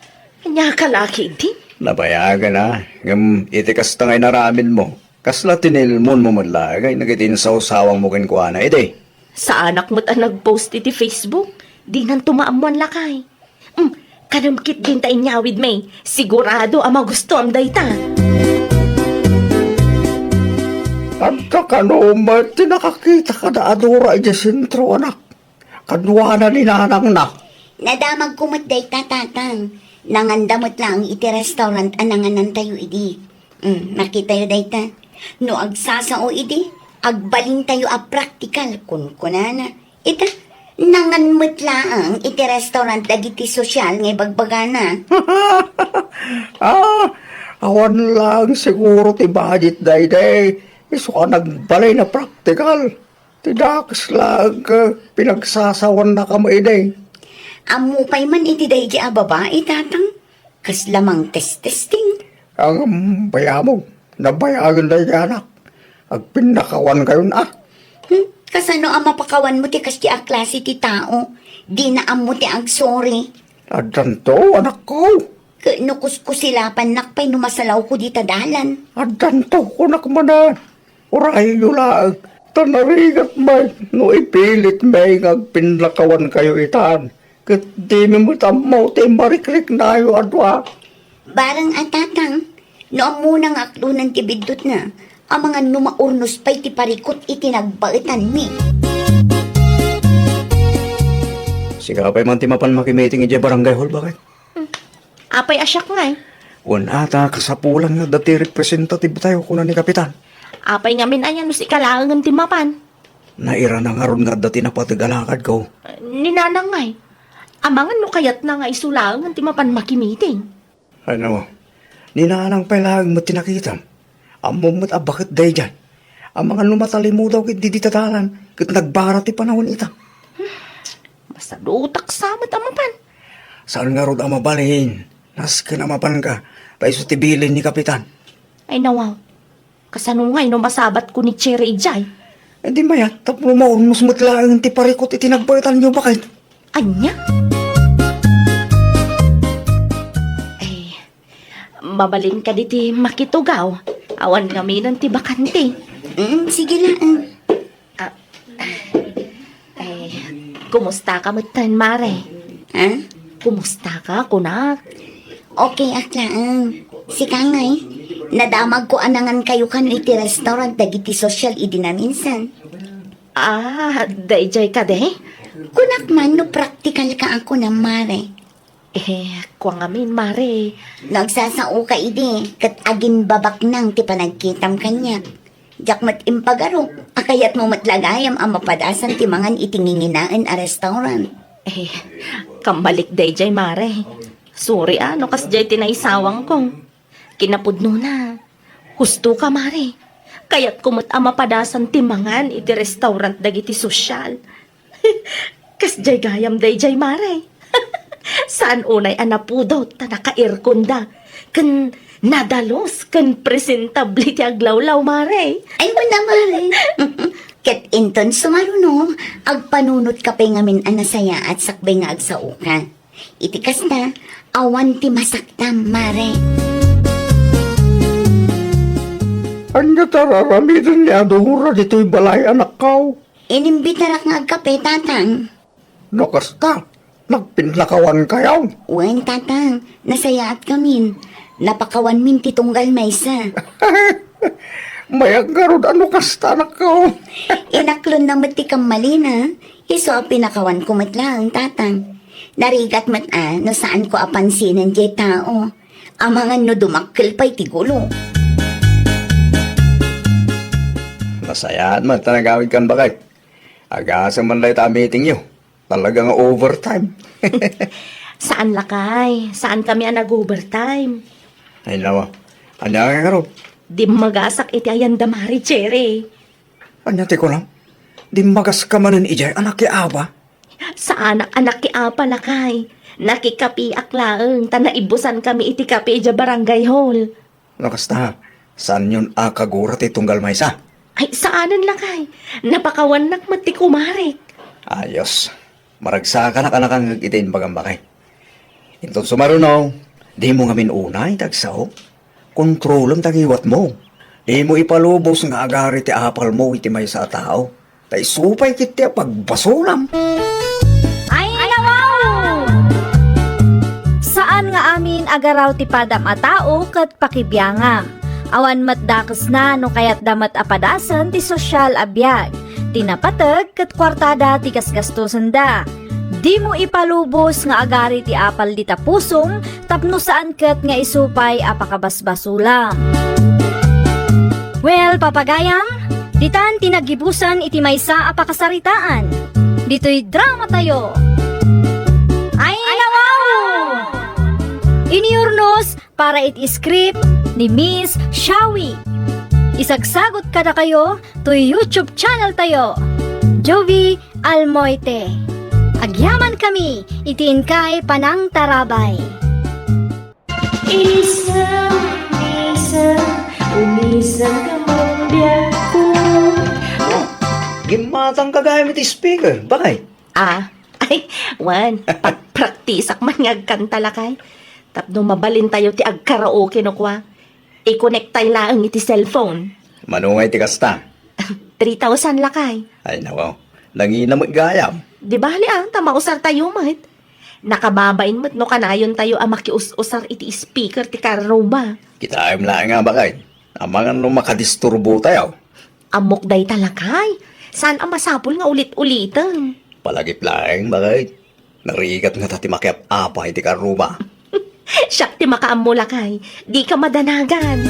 Ania ka lakit idi? Nabayagen a. Ngem iti kasta nga inaramidmo, kasla tinilmonmo met laeng dagiti insawsawangmo kenkuana idi? Saanak met a nag-post iti Facebook. Dinanto maammoan, lakay. Hmm, kanem ketdin ta inyawidmi. Sigurado a magustuam dayta. Adda kano met ti nakakita kada adura idiay sentro, anak. Kaduana ni nanangna. Nadamagko met dayta, tatang. Nanganda met laeng iti restaurant a nanganantayo idi. Mm, nakitayo dayta. No agsasao idi, agbalintayo a praktikal, kunkunana. Ita, nangan met laeng iti restaurant dagiti sosyal nga ibagbagana. Ah, awan laeng siguro ti budget daydi. Isu a nagbalin a praktikal. Ti dakes laeng ket pinagsasawanna kama idi. Ammo pay man iti daydi a babai, tatang? Kasla mangtestesting? Ngem, bayamon, Nabayagen daydi anak. Agpinnakawankayon a. Hmm? Kasano a mapakawanmo ti kasdi a klase ti tao? Dina ammo ti agsorry. Addanto, anakko. Ket no kuskusilapannak pay no masalawko dita dalan. Addanto, kunak manen. Urayyo laeng, ta narigat met no ipilitmi nga agpinnakawankayo itan, ket dimi met ammo ti marikriknayo a dua. Bareng a, Tatang, no ammona nga aklonan ti biddutna, amangan no maurnos pay ti parikut iti nagbaetanmi. Sika pay man ti mapan makimiting idiay barangay hall, baket? Apay a siak ngay? Wen a, ta kasapulan nga adda ti representative tayo, kuna ni Kapitan. Apay ngamin aya no sika laengen ti mapan? Nairana ngarud nga adda ti napateg a lakadko. Ni Nanang ngay? Amangan no kayatna nga isu laengen ti mapan makimiting. Ay, no. Ni Nanang pay laeng met ti nakitam. Ammom met a baket daydiay. Amangan no matalimudaw ket didi ta dalan, ket nagbara ti panawen ita. Masadutak sa met a mapan. Saan ngarud a mabalin? Nasken a mapanka, ta isu ti bilin ni Kapitan. Ay, nawaw. Kasano ngay no masabatko ni Cherry idiay? Eh, di mayat, tapno maurnos met laeng ti parikut iti nagbaetanyo, baket. Ania? Ay, mabalin kadi ti makitugaw. Awan ngaminen ti bakante. Mm, sige laeng. Ah, eh, kumusta ka metten, Mare? Ha? Kumusta ka, kunak? Okay ak laeng. Sika ngay, nadamagko a nangan kayo kano iti restaurant dagiti sosyal idi naminsan. Ah, daydiay kadi? Kunak man no praktikal ka a kunam, Mare. Eh, kua ngamin, Mare. No agsasaoka idi, ket agimbabaknang ti panagkitam kaniak. Diak met impagarup a kayatmo met la gayam a mapadasan ti mangan iti nginginaen a restaurant. Eh, kammalik daydiay, Mare. Sorry a no kasdiay ti naisawangko. Kinapudnona, husto ka, Mare. Kayatko met a mapadasan ti mangan iti restaurant dagiti sosyal. Kasdiay gayam daydiay, Mare. Saan unay a napudot ta naka-airconda ken nadalus ken presentable ti aglawlaw, Mare. Ay, wen a, Mare. Ket inton sumaruno, agpanunotka pay ngamin a nasayaat sakbay nga agsaoka. Iti kasta, awan ti masaktam, Mare. Ania ti ar-aramiden ni Adora ditoy balay, anakko? Inimbitarak nga agkape, Tatang. No kasta, nagpinnakawankayo? Wen, Tatang, nasayaatkamin. Napakawanmin ti tunggal maysa. Mayat ngarud a no kasta, anakko. Inaklonna met ti kammalina. Isu a pinakawanko met laeng, Tatang. Narigat met a no saanko a pansinen diay tao. Amangan no dumakkel pay ti gulo. Nasayaat met ta nagawidkan, baket. Agasem man dayta a meetingyo. Talaga nga overtime. Saan, lakay. Saankami a nag-overtime. Ay, nawa. Ania nga ngarud? Dimmagasak iti ayan da Mare Cherry. Ania ti kunam? Dimmagaska manen idiay a nakiapa? Saanak a nakiapa, lakay. Nakikapiak laeng ta naibusankami iti kape idiay barangay hall. No kasta, saanyon a kagura ti tunggal maysa? Ay, saanen, lakay. Napakawannak met ti kumarek. Ayos. Maragsakanak a nakangngeg iti imbagam, baket. Inton sumaruno, dimo ngamin unay ti agsao. Kontrolem ti ngiwatmo. Dimo ipalubos nga agari ti apalmo iti maysa a tao. Ta isu pay ketdi a pagbasolam. Ay, nawaw! Saan nga amin a garaw ti padam a tao ket pakibiangam. Awan met dakesna no kayatda met a padasen ti sosyal a biag. Ti napateg ket kuartada ti gasgastosenda. Dimo ipalubos nga agari ti apal dita pusom tapno saan ket nga isu pay a pakabasbasolam. Well, papagayam, ditan ti naggibusan iti maysa a pakasaritaan. Ditoy dramatayo. Ay, nawaw! Iniurnos para iti script ni Miss Shawi. Isagsagot kadakayo toy YouTube channel tayo, Jovi Almoite. Agyaman kami iti inkay panangtarabay. Isang, isang Umisan ka man biag ko. Oh, gimmatang ka gayam iti speaker. Bakay? Ah, ay, wen, pagpraktisak man nga agkanta, lakay. Tapno mabalintayo ti agkaraoke no kua. I-connect tay laeng iti cellphone. Mano nga iti kasta? Three thousand, lakay. Ay, nako. Nangina met gayam. Di bali, ah, ta mausartayo met. Nakababain met no kanayontayo a makius-usar iti speaker ti karruba. Kitaem laeng nga bakay. Amangan no makadisturbotayo. Ammok dayta, lakay. Saan a masapul nga ulit-uliten. Palagip laeng, bakay. Narigat ngata ti makiap-apa iti karruba. Siak ti makaammo, lakay. Dika madanagan.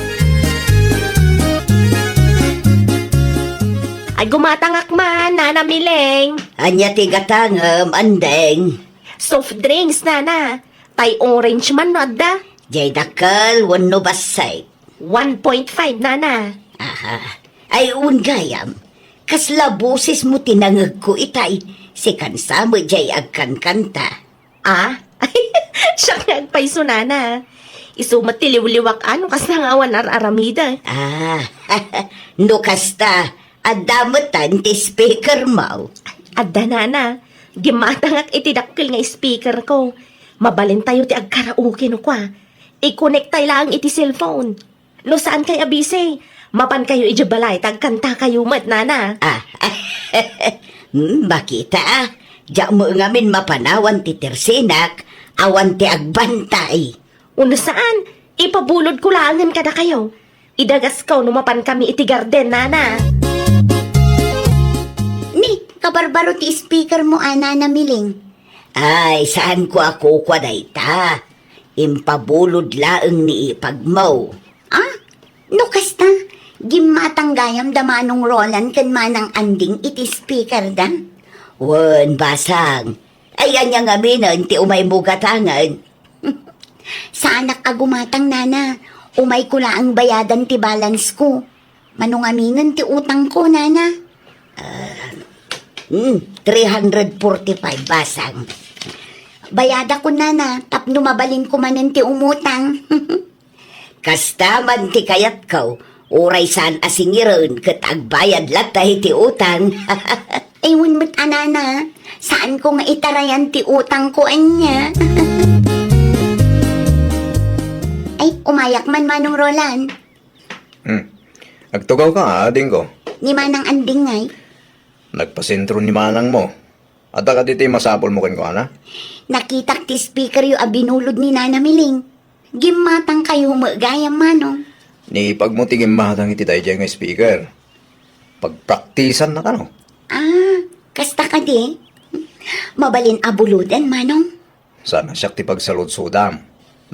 Ay, gumatangak man, Nana Miling. Ania ti gatangem, Andeng? Soft drinks, Nana. Tay orange man no adda. Jay dakkel wenno bassit? One point five, Nana. Aha. Ay, wen gayam. Kasla bosesmo ti nangegko itay. Sikan sa met jay agkankanta. Ah? Siak nga agpayso, Nana. Isu met ti liwliwak, ano, kasta nga awan ar-aramida. Ah, no kasta, adda metten ti speaker mo. Adda, Nana. Gimmatangak iti dakkel nga speaker ko. Mabalintayo ti agkaraoke no kua. I-connect tay laeng iti cellphone. No saan kay a busy, mapan kayo idiay balay, ta agkanta kayo met, Nana. Ah, hmm, bakita, ah. Diak mo ngamin mapanawan ti tersinak, awan ti agbantay. Uno saan, ipabulod ko laengen kada kayo. Idagas ko no mapan kami iti garden, Nana. Ni, kabarbaro ti speaker mo, a, Nana Miling. Ay, saan ko a kukua dayta? Impabulod laeng ni ipagmo. Ah? No kasta, gimmatang gayam da Manong Roland ken Manang Anding iti speaker da? Wen, basang. Ay, ania ngaminen ti umaymo gatangen? Saanak a gumatang, Nana. Umayko laeng bayadan ti balance ko. Mano ngaminen ti utangko, Nana? Ah, hmm, three hundred forty-five, basang. Bayadakon, Nana, tapno mabalinko manen ti umutang. Kasta man ti kayatko, uray saan a singiren ket agbayad latta iti utang. Ay, wen met a, Nana, saanko nga itarayan ti utangko ania. Ay, umayak man, Manong Roland. Hmm. Agtugawka, adingko. Ni Manang Anding ngay? Nagpasentro ni manangmo. Adda kadi ti masapulmo kenkuana? Nakitak ti speakeryo a binulod ni Nana Miling. Gimmatang kayo met gayam, Manong. Ni ipagmo ti gimmatang iti daydiay nga speaker. Pagpraktisanna kano? Ah, kasta kadi? Mabalin a buloden, Manong? Saan a siak ti pagsaludsodam.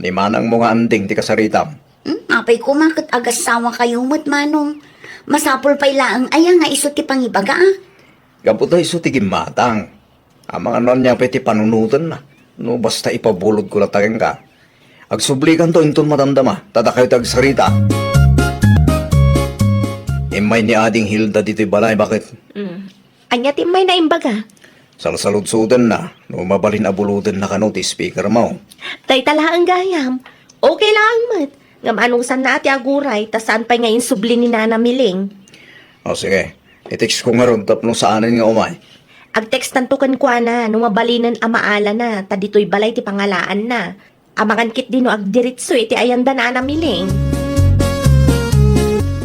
Ni manangmo nga Anding ti kasaritam. Hmm, apay koma ket agassawa kayo met, Manong. Masapul pay laeng aya nga isu ti pangibaga, ah. Gapu ta isu ti gimmatang. Amangan no ania pay ti panunotenna. No basta ipabulodko latta kenka. Agsublikanto inton madamdama, ta dakayo ti agsarita. Immay ni Ading Hilda ditoy balay, baket? Mm. Ania ti immay na imbaga? Salsaludsodenna, no mabalin a bulodenna kano ti speakermo. Dayta laeng gayam. Okay laeng met. Ngem anusanna a ti aguray, ta saan pay nga insubli ni Nana Miling? O, sige. I-text ko ngarud tapno saanen nga umay. Agtextanto kenkuana no mabalinen a maalana, ta ditoy balay ti pangalaanna. Amangan ketdi no agdiritso iti ayanda Nana Miling.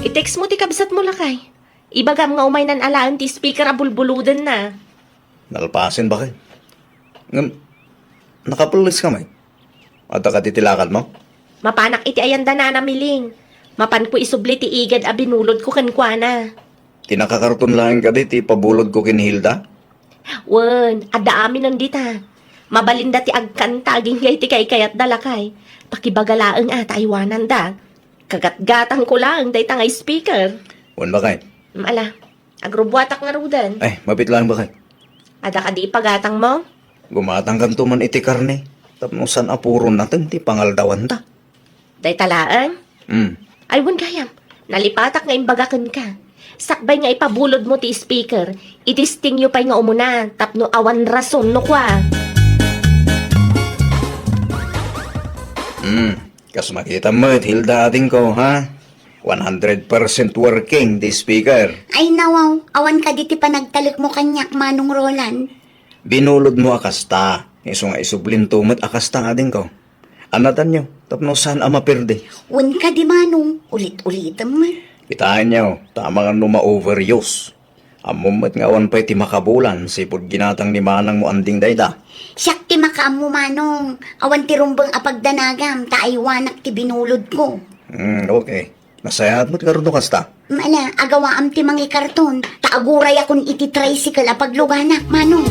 I-text mo ti kabsatmo, lakay. Ibagam nga umaynan alaen ti speaker a bulbulodenna. Nalpasen, baket? Ngem, nakapelleska met? Adda kadi ti lakadmo? Mapanak iti ayanda Nana Miling. Mapanko isubli ti igid a binulodko kenkuana. Ti nakakarton laeng kadi ti ipabulodko ken Hilda? Wen, adda aminen dita. Mabalinda ti agkanta agingga iti kaykayatda, lakay. Pakibaga laeng a ta aywananda. Kagatgatangko laeng dayta nga speaker. Wen, baket? Mm, ala, agrubbuatak ngaruden. Ay, mabiit laeng, baket. Adda kadi ipagatangmo? Gumatangkanto man iti karne. Tapno saan a puro nateng ti pangaldawanta. Dayta laeng? Mm. Ay, wen gayam. Nalipatak nga imbaga kenka. Sakbay nga ipabulodmo ti speaker, itestingyo pay nga umuna tapno awan rason no kua. Mm. Kas makitam met, Hilda, adingko, ha? One hundred percent working ti speaker. Ay, nawaw, awan kadi ti panagtalekmo kaniak, Manong Roland? Binulodmo a kasta, isu nga isublinto met a kasta nga adingko. Annatanyo, tapno saan a maperde. Wen kadi, Manong, ulit-ulitem met. Kitaenyo, ta amangan no ma-overuse. Ammom met nga awan pay ti makabulan, sipud ginatang ni manangmo Anding dayta. Siak ti makaammo, Manong. Awan ti rumbeng a pagdanagam, ta aywanak ti binulodko. Hmm, okay. Nasayaat met ngarud no kasta. Mala, agawaam ti mangikarton, ta agurayakon iti tricycle a pagluganak, Manong.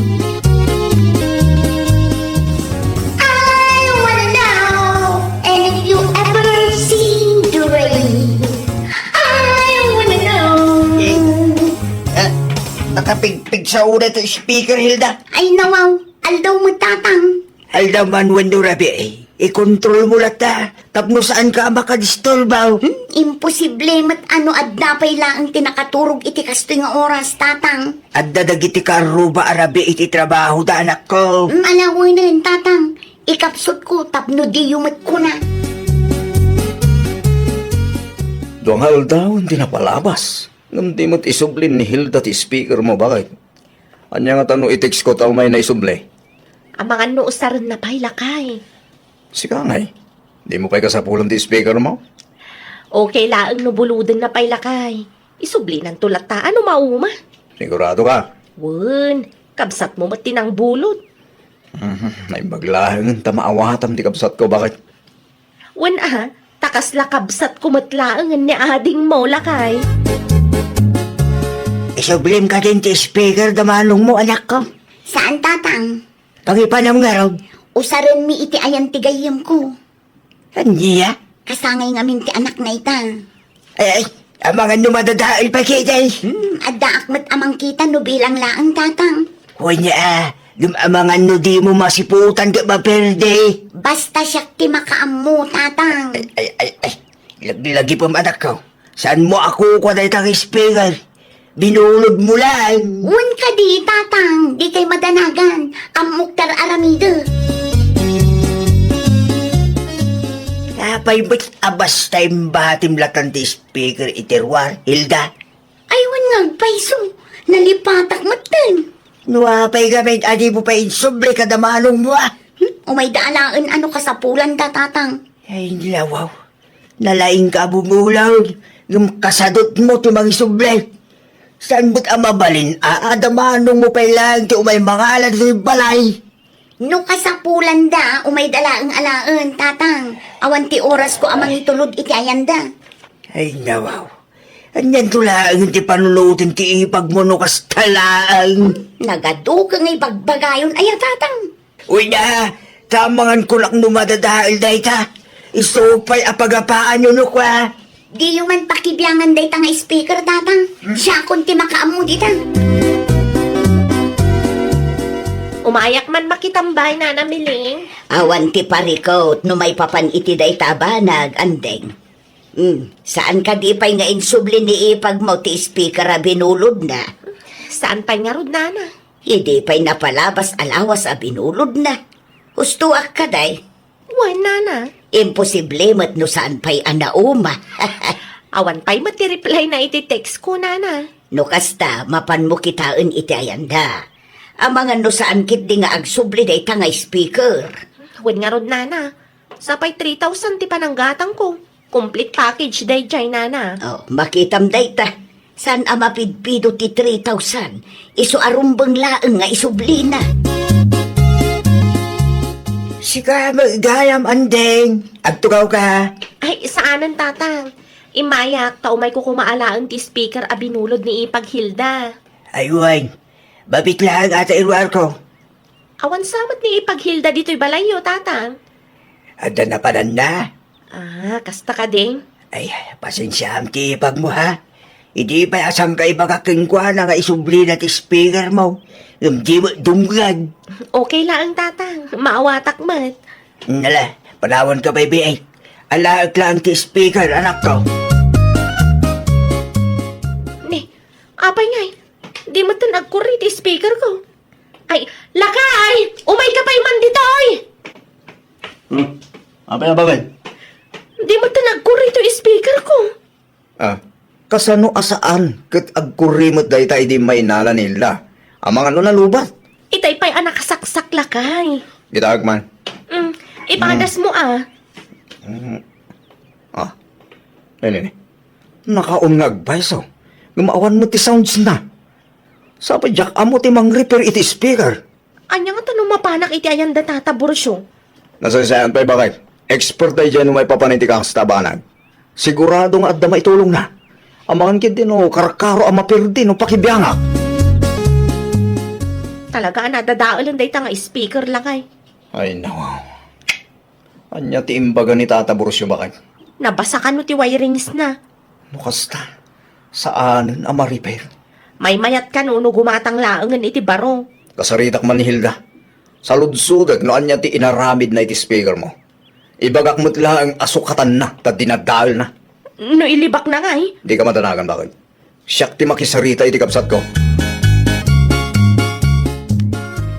I wanna know if you ever seen the rain. I wanna know. Eh, ah, nakapigpigsa uda ti speaker, Hilda. Ay, nawaw. Aldaw met, Tatang. Aldaw man wenno rabii, ikontrolmo latta, tapno saanka a makadisturbaw. Hmm, imposible met a no adda pay laeng ti nakaturog iti kastoy nga oras, Tatang. Adda dagiti kaarruba a rabii iti trabahoda, anakko. Hmm, alawenen, Tatang. Ikapsutko tapno diyo met kuna. Dua nga aldawen ti napalabas, ngem di met isublin ni Hilda ti speakermo, bakit? Ania ngata no i-textko ta umay naisubli? Amangan no usarenna pay, lakay. Sika ngay, dimo pay kasapulan ti speakermo? Okay laeng no bulodenna pay, lakay. Isublinanto latta a no mauma. Siguradoka? Wen, kabsatmo met ti nangbulod. Mhm, naimbag laeng ta maawatam ti kabsatko, bakit? Wen a, ta kasla kabsatko met laengen ni adingmo, lakay. Isublim kadin ti speaker da manongmo, anakko? Saan, Tatang. Pangipanam ngarud. Usarenmi iti ayan ti gayyemko. Ania? Kasangay ngamin ti anakna ita. Ay, ay, amangan no madadael pay ketdi. Hmm, addaak met a mangkita no bilang laeng, Tatang. Wen a, ngem amangan no dimo masiputan ket maperde. Basta siak ti makaammo, Tatang. Ay, ay, ay, ay. Laglagipem, anakko. Saanmo a kukua dayta nga speaker? Binulodmo laeng. Wen kadi, Tatang, dikay madanagan. Ammok ti ar-aramidek. Apay met a basta imbatim latan ti speaker iti ruar, Hilda? Ay, wen nga agpayso. Nalipatak metten. No apay ngamin a dimo pay insubli kada manongmo, a? Hmm? Umayda alaen a no kasapulanda, Tatang. Ay, lawaw. Nalaingka a bumulod, ngem kasadutmo ti mangisubli. Saan met a mabalin a adda manongmo pay laeng ti umay mangala ditoy balay? No kasapulanda, umayda laeng alaen, Tatang. Awan ti orasko a mangitulod iti ayanda. Ay, nawaw. Anianto laeng ti panunoten ti ipagmo no kasta laeng? Nagaduka nga ibagbagayon aya, Tatang. Uy, na, tamangan ko nak no madadael dayta. Isu pay a pagapaanyo no kua. Diyo man pakibiangan dayta nga speaker, Tatang. Hmm? Siakon ti makaammo dita. Umayak man makitambay, Nana Miling. Awan ti parikot no maipapan iti dayta a banag, Andeng. Hmm, saan kadi pay nga insubli ni ipagmo ti speaker a binulodna? Saan pay ngarud, Nana? Idi pay napalabas a lawas a binulodna. Hustoak kadi. Wen, Nana. Imposible met no saan pay a nauma. Awan pay met ti reply na iti text ko, Nana. No kasta, mapanmo kitaen iti ayanda. Amangan no saan ketdi nga agsubli dayta nga speaker. Wen ngarud, Nana. Sapay three thousand ti pananggatangko. Complete package daydiay, Nana. Oh, makitam dayta. Saan a mapidpido ti three thousand? Isu a rumbeng laeng nga isublina. Sika met gayam, Andeng. Agtugaw ka. Ay, saanen, Tatang. Immayak, ta umayko koma alaen ti speaker a binulod ni Ipag Hilda. Ay, wen. Mabit laeng ata iruarko. Awan sa met ni Ipag Hilda ditoy balayyo, Tatang. Adda napananna? Ah, kasta kadi? Ay, pasensiaam ti ipagmo, ha? Idi pay a sangka ibagak kenkuana nga isublina ti speakermo, ngem di met dumngeg. Okay laeng, Tatang. Maawatak met. Nala, panawanka pay, biit. Alaek laeng ti speaker, anakko. Ni, apay ngay? Di metten agkurri ti speakerko. Ay, lakay! Umayka pay man ditoy! Hmm? Apay a babaen? Di metten agkurri ti speakerko. Ah, kasano a saan ket agkurri met dayta idi mainnala ni Hilda? Amangan no nalubat. Itay pay a nakasaksak lakay. Bitak man. Mm, ipadas mo, ah. Mm. Ah, nini, nakaon nga agpayso. Ngem awan met ti sounds na. Sapay diak ammo ti mang-repair iti speaker. Ania ngata no mapanak iti ayan da Tata Burcio? Nasaysayan pay, baket. Expert daydiay no maipapan iti kasta a banag. Sigurado nga adda maitulongna. Amangan ketdi no karkaro a maperdi no pakibiangak. Talaga a nadadaelen dayta nga speaker lakay. Ay, nawaw. Ania ti imbaga ni Tata Burcio, baket? Nabasa kano ti wirings na. No kasta, saanen a ma-repair. Maymayat kano no gumatang laengen iti baro. Kasaritak man ni Hilda. Saludsodek no ania ti inaramidna iti speaker mo. Ibagak met laeng a sukatanna ta dinadaelna. No ilibakna ngay? Dika madanagan, baket. Siak ti makisarita iti kabsatko.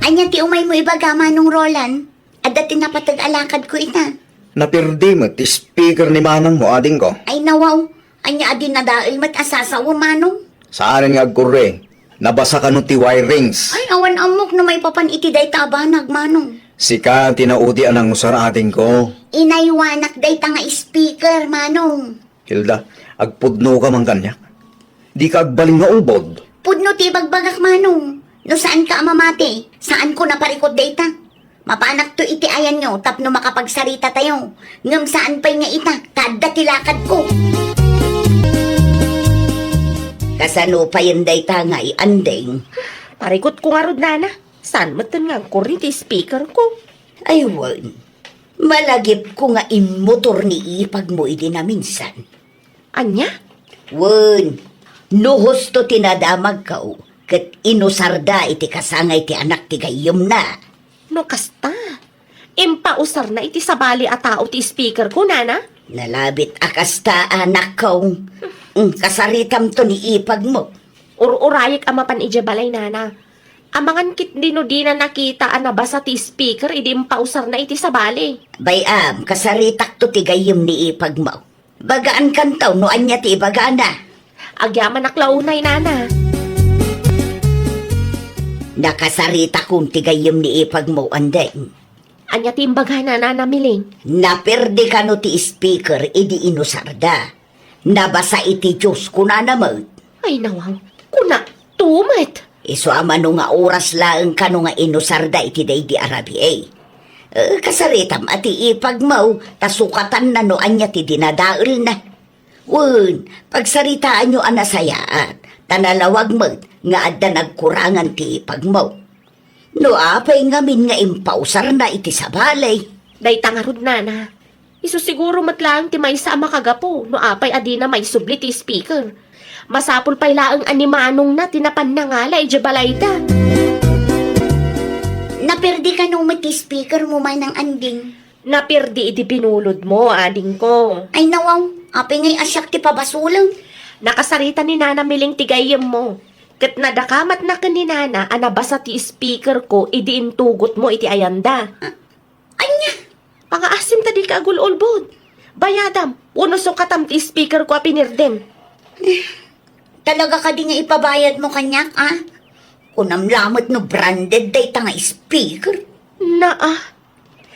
Ania ti umaymo ibaga, Manong Roland? Adda ti napateg a lakadko ita. Naperdi met ti speaker ni manangmo, adingko. Ay, nawaw. Ania a dinadael met a sasawen, Manong? Saanen nga agkurri. Nabasa kano ti wirings. Ay, awan ammok no maipapan iti dayta a banag, Manong. Sika ti naudi a nangusar, adingko. Inaywanak dayta nga speaker, Manong. Hilda, agpudnoka man kaniak. Dika agbalin nga ulbod. Pudno ti ibagbagak, Manong. No saanka a mamati, saanko a parikut dayta. Mapanakto iti ayanyo tapno makapagsaritatayo. Ngem saan pay nga ita, ta adda ti lakadko. Kasano payen dayta ngay, Anding? Parikutko ngarud, nana. Saan metten nga agkurri ti speakerko? Ay, wen. Malagipko nga immotor ni ipagmo idi naminsan. Ania? Wen, no husto ti nadamagko, ket inusarda iti kasangay ti anak ti gayyemna. No kasta, impausarna iti sabali a tao ti speakerko, nana? Nalabit a kasta, anakko. Mm, kasaritamto ni ipagmo. Ur-urayek a mapan idiay balay, nana. Amangan ketdi no dina nakita a nabasa ti speaker idi impausarna iti sabali. Bay-am, kasaritakto ti gayyem ni ipagmo. Bagaankanto no ania ti ibagana. Agyamanak la unay, nana. Nakasaritakon ti gayyem ni ipagmo, Anding. Ania ti imbagana, nana Miling? Naperdi kano ti speaker idi inusarda. Nabasa iti Dios, kunana met. Ay, nawaw. Kunakto met. Isu a mano nga oras laeng kano nga inusarda iti daydi a rabii. Eh, kasaritam a ti ipagmo, ta sukatanna no ania ti dinadaelna. Wen, pagsaritaanyo a nasayaat, ta nalawag met nga adda nagkurangan ti ipagmo. No apay ngamin nga impausarna iti sabali? Dayta ngarud, nana. Isu siguro met laeng ti maysa a makagapu no apay a dina maisubli ti speaker. Masapul pay laeng a ni manongna ti napan nangala idiay balayda. Naperdi kano met ti speaker mo, Manang Anding? Naperdi iti binulodmo, adingko. Ay, nawaw, apay ngay a siak ti pabasolem? Nakasarita ni Nana Miling ti gayyemmo. Ket nadakamatna ken ni Nana a nabasa ti speakerko idi intugotmo iti ayanda. Ah, ania? Pangaasim ta dika agul-ulbod. Bayadam, wenno sukatam ti speakerko a pinirdem. Talaga kadi nga ipabayadmo kaniak, a? Kunam lamet no branded dayta nga speaker. Naa.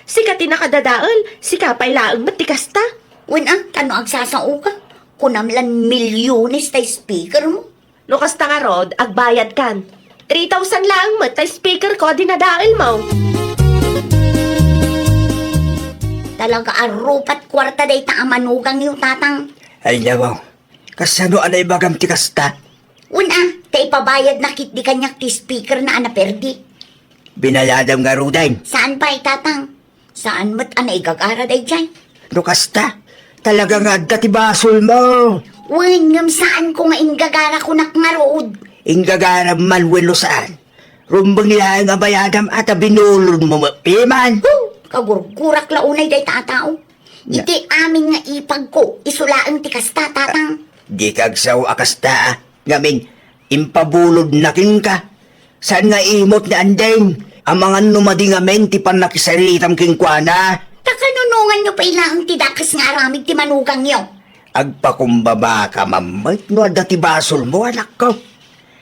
Sika ti nakadadael, sika pay laeng met ti kasta. Wen a, ta no agsasaoka, kunam lan milyones ta speaker mo. No kasta ngarud, agbayadkan. Three thousand laeng met ta speaker ko a dinadael mo. Talaga a rupat kuarta dayta a manugangyo, tatang. Ay, nawaw. Kasano a naibagam ti kasta? Wen a, ta ipabayadna ketdi kaniak ti speaker na a naperdi. Binayadam ngaruden? Saan pay, tatang? Saan met a naigagara daydiay? No kasta, talaga nga adda ti basolmo. Wen, ngem saanko nga inggagara, kunak ngarud. Inggagaram man wenno saan, rumbeng laeng a bayadam a ta binulodmo met piman. Huh! Kagurgurak la unay dayta a tao. Na- Iti amin nga ipagko, isu laeng ti kasta, tatang. Dika agsao a kasta, a. Ngamin, impabulodna kenka. Saan nga imot ni Andeng? Amangan no madi ngamin ti pannakisaritam kenkuana. Ta kanunonganyo pay laeng ti dakes nga aramid ti manugangyo. Agpakumbabaka man met no adda ti basolmo, anakko.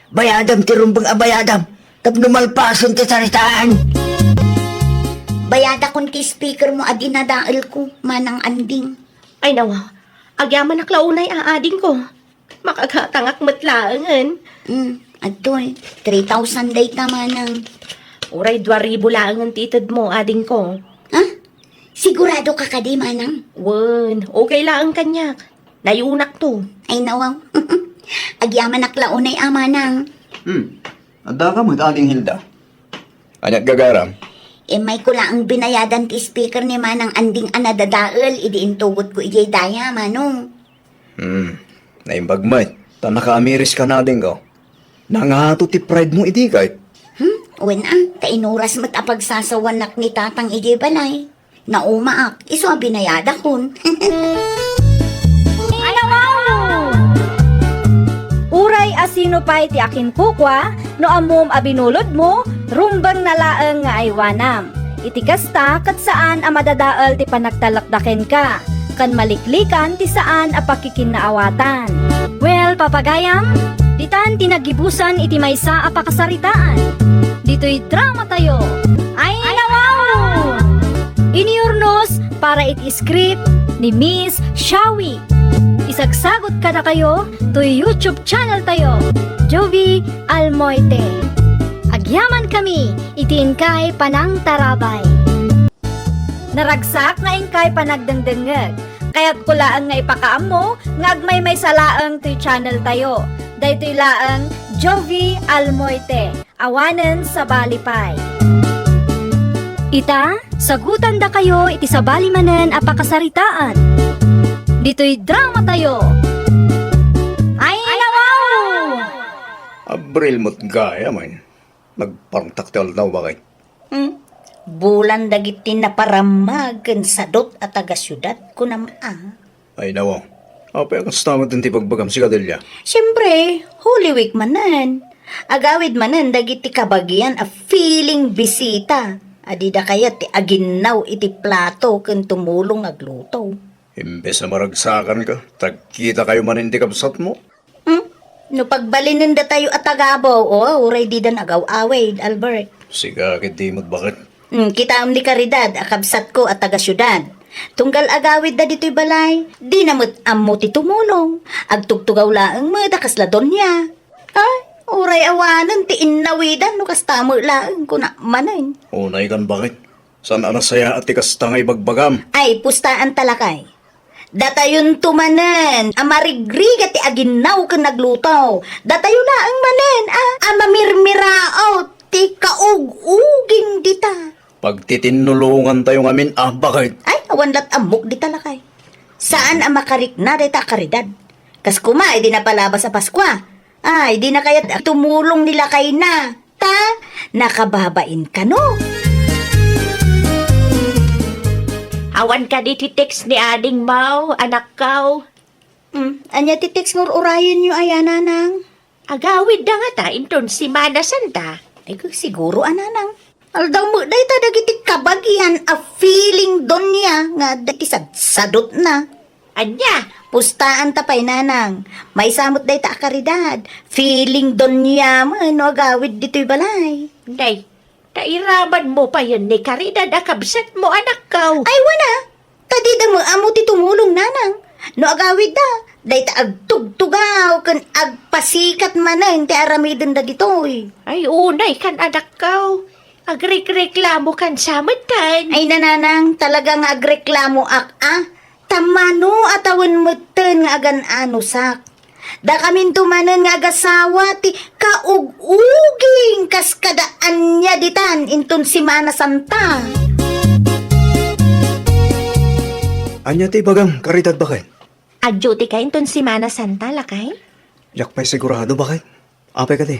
Bayadam ti rumbeng a bayadam tapno malpasen ti saritaan. Bayadakon ti speakermo a dinadaelko, Manang Anding. Ay, nawa, agyamanak la unay a adingko. Makagatangak met laengen. Hmm, adtoy, three thousand dayta, Manang. Uray dua ribu laengen ti itedmo, adingko. Ha? Sigurado ka kadi, Manang? Wen, okay laeng kaniak. Nayunak to. Ay, nawaw. Agyamanak la unay a, Manang. Hmm. Adda ka met, Ading Hilda. Aniat gagaram? Immayko laeng binayadan ti speaker ni Manang Anding a nadadael idi intugotko idiay daya, Manong. Hmm. Naimbag met. Ta nakaamiris ka, adingko. Nangato ti pride mo idi, kay? Hmm? Wen a, ta inuras met a pagsasawanak ni Tatang idiay balay. Naumaak, isu a binayadakon. Ay, nawaw! Uray a sino pay ti akinkukua, no ammom a binulodmo, rumbengna laeng nga aywanam. Iti kasta, ket saan a madadael ti panagtalekda kenka, ken maliklikan ti saan a pakikinnaawatan. Well, papagayam, ditan ti naggibusan iti maysa a pakasaritaan. Ditoy drama tayo. Ay, nawaw! Iniurnos para iti script ni Miss Shawi. Isagsagot kadakayo toy YouTube channel tayo, Jovi Almoite. Agyaman kami iti inkay panangtarabay. Naragsak nga inkay panagdengdengngeg. Kayatko laeng nga ipakaammo nga agmaymaysa laeng toy channel tayo. Daytoy laeng Jovi Almoite. Awanen sabali pay. Ita, sagutandakayo iti sabali manen a pakasaritaan. Ditoy drama tayo. Ay, nawaw! Abril met gayam, ay. Nagparangtak ti aldaw, bakit? Hmm? Bulan dagiti naparammag ken sadut a taga-siudad, kunam a. Ay, nawa. Apay a kasta met ti ibagbagam, Sigadelia? Siempre, Holy Week manen. Agawid manen dagiti kabagian a feeling bisita a dida kayat ti aginnaw iti plato ken tumulong agluto. Imbes a maragsakanka, tagkitakayo manen ti kabsatmo. Hmm? No pagbalinen datayo a tagabaw, o, uray didan agaw-awid, Albert. Sika, ket di met, bakit? Hmm, kitaem ni Caridad a kabsatko a taga-siudad. Tunggal agawidda ditoy balay, dina met ammo ti tumulong. Agtugtugaw laeng met a kasla donia. Ay, uray awanen ti innawidan no kasta met laeng, kuna manen. Unay kan, bakit? Saan a nasayaat ti kasta nga ibagbagam? Ay, pustaanta lakay. Datayonto manen a marigrigat ti aginnaw ken nagluto. Datayo laeng manen a, a mamirmiraot ti kaug-uging dita. Pagtitinulongantayo ngamin a, bakit? Ay, awan lat ammok dita lakay. Saan a makarikna dayta a Caridad. Kas koma idi napalabas a Paskua. Ay, dina kayat tumulong ni lakayna. Ta, nakababain kano. Awan kadi ti text ni Ading Mau, anakkaw? Hmm, ania ti text nga ur-urayenyo aya, Nanang? Agawidda ngata inton Semana Santa. Ay, siguro a, Nanang. Aldaw met dayta dagiti kabagian a feeling donia nga adda ti sadsadutna. Ania? Pustaanta pay, Nanang. Maysa met dayta a Caridad. Feeling donia met no agawid ditoy balay. Nay, nairamanmo payen ni Caridad a kabsatmo, anakkaw. Ay, wana. Ta dida met ammo ti tumulong, Nanang. No agawidda, dayta agtugtugaw ken agpasikat manen ti aramidenda ditoy. Ay, unay kan, anakkaw. Agrekreklamo kan sa metten. Ay, Nanang, talaga nga agreklamoak a. Ta mano a tawen metten nga agan-anosak. Dakaminto manen nga agasawa ti kaug-uging kas kada ania ditan inton Semana Santa. Ania ti ibagam, Caridad, baket? Agduty ka inton Semana Santa, lakay? Diak pay sigurado, baket. Apay kadi?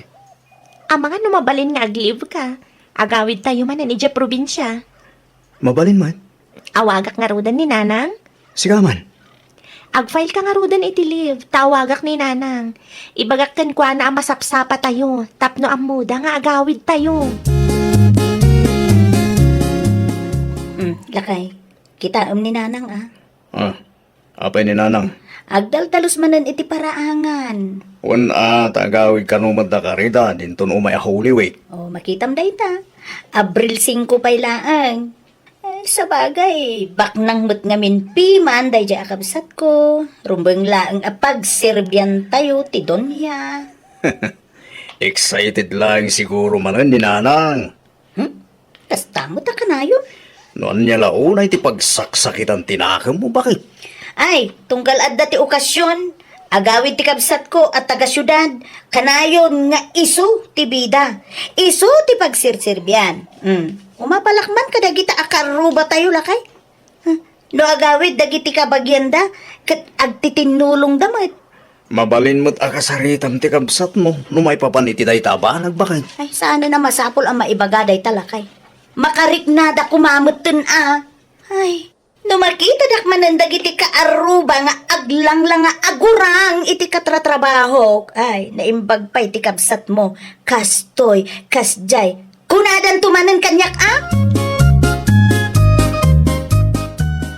Amangan no mabalin nga ag-leave ka. Agawid tayo manen idiay probinsia. Mabalin man? Awagak ngaruden ni Nanang. Sika man? Ag-file ka ngaruden iti leave. Tawagak ni Nanang. Ibagak kenkuana a masapsapa tayo. Tapno ammoda nga agawid tayo. Hmm, lakay. Kitaem ni Nanang, ah. Ah. Apay ni Nanang? Agdaldalus manen iti paraangan. Wen a, ta agawid kano met da Caridad, inton umay a Holy Week. O, makitam dayta. Abril singko pay laeng. Eh, sabagay, baknang met ngamin piman daydiay a kabsatko. Rumbeng laeng a pagserbiantayo ti doña. Excited laeng siguro manen ni Nanang. Hmm? Kasta met a kanayon? No ania la unay ti pagsaksakitan ti nakemmo, baket? Ay, tunggal adda ti okasion, agawid ti kabsatko a taga-siudad, kanayon nga isu ti bida, isu ti pagserserbian. Hmm. Umapalak man kadagita a karrubatayo, lakay. Huh? No agawid dagiti kabagianda, ket agtitinnulongda met. Mabalin met a kasaritam ti kabsatmo no maipapan iti dayta a banag, baket. Ay, saanen a masapul a maibaga dayta, lakay. Makariknada koma metten a. Ay, no makitadak manen dagiti kaarruba nga aglanglang nga agurang iti katratrabahok, ay, naimbag pay ti kabsatmo. Kastoy, kasdiay, kunadanto manen kaniak a?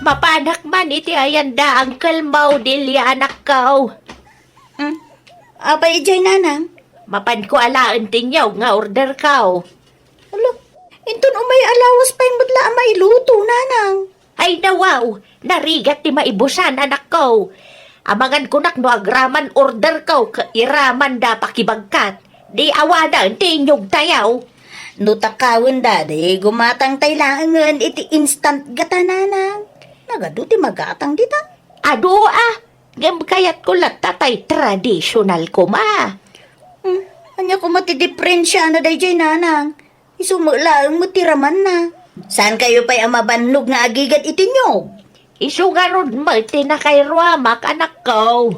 Mapanak man iti ayanda, Uncle Maudilia, anakko. Hmm? Apay idiay, Nanang? Mapanko alaen ti niyog nga orderko. Ala, inton umay a lawas pay met la a mailuto, Nanang. Ay, nawaw, narigat ti maibusan, anakko. Amangan kunak no agraman orderko, ket iramanda pakibagkat. Di awanen ti inyogtayo. No takawenda, di gumatangtay laengen iti instant gata, Nanang. Nagadu ti magatang dita. Adu a, ngem kayatko latta tay tradisyonal koma. Hmm, ania koma ti diferensiana daydiay, Nanang? Isu met laeng met ti ramanna. Saankayo pay a mabannog nga agigad iti niyog? Isu ngarud met ti nakairuamak, anakko.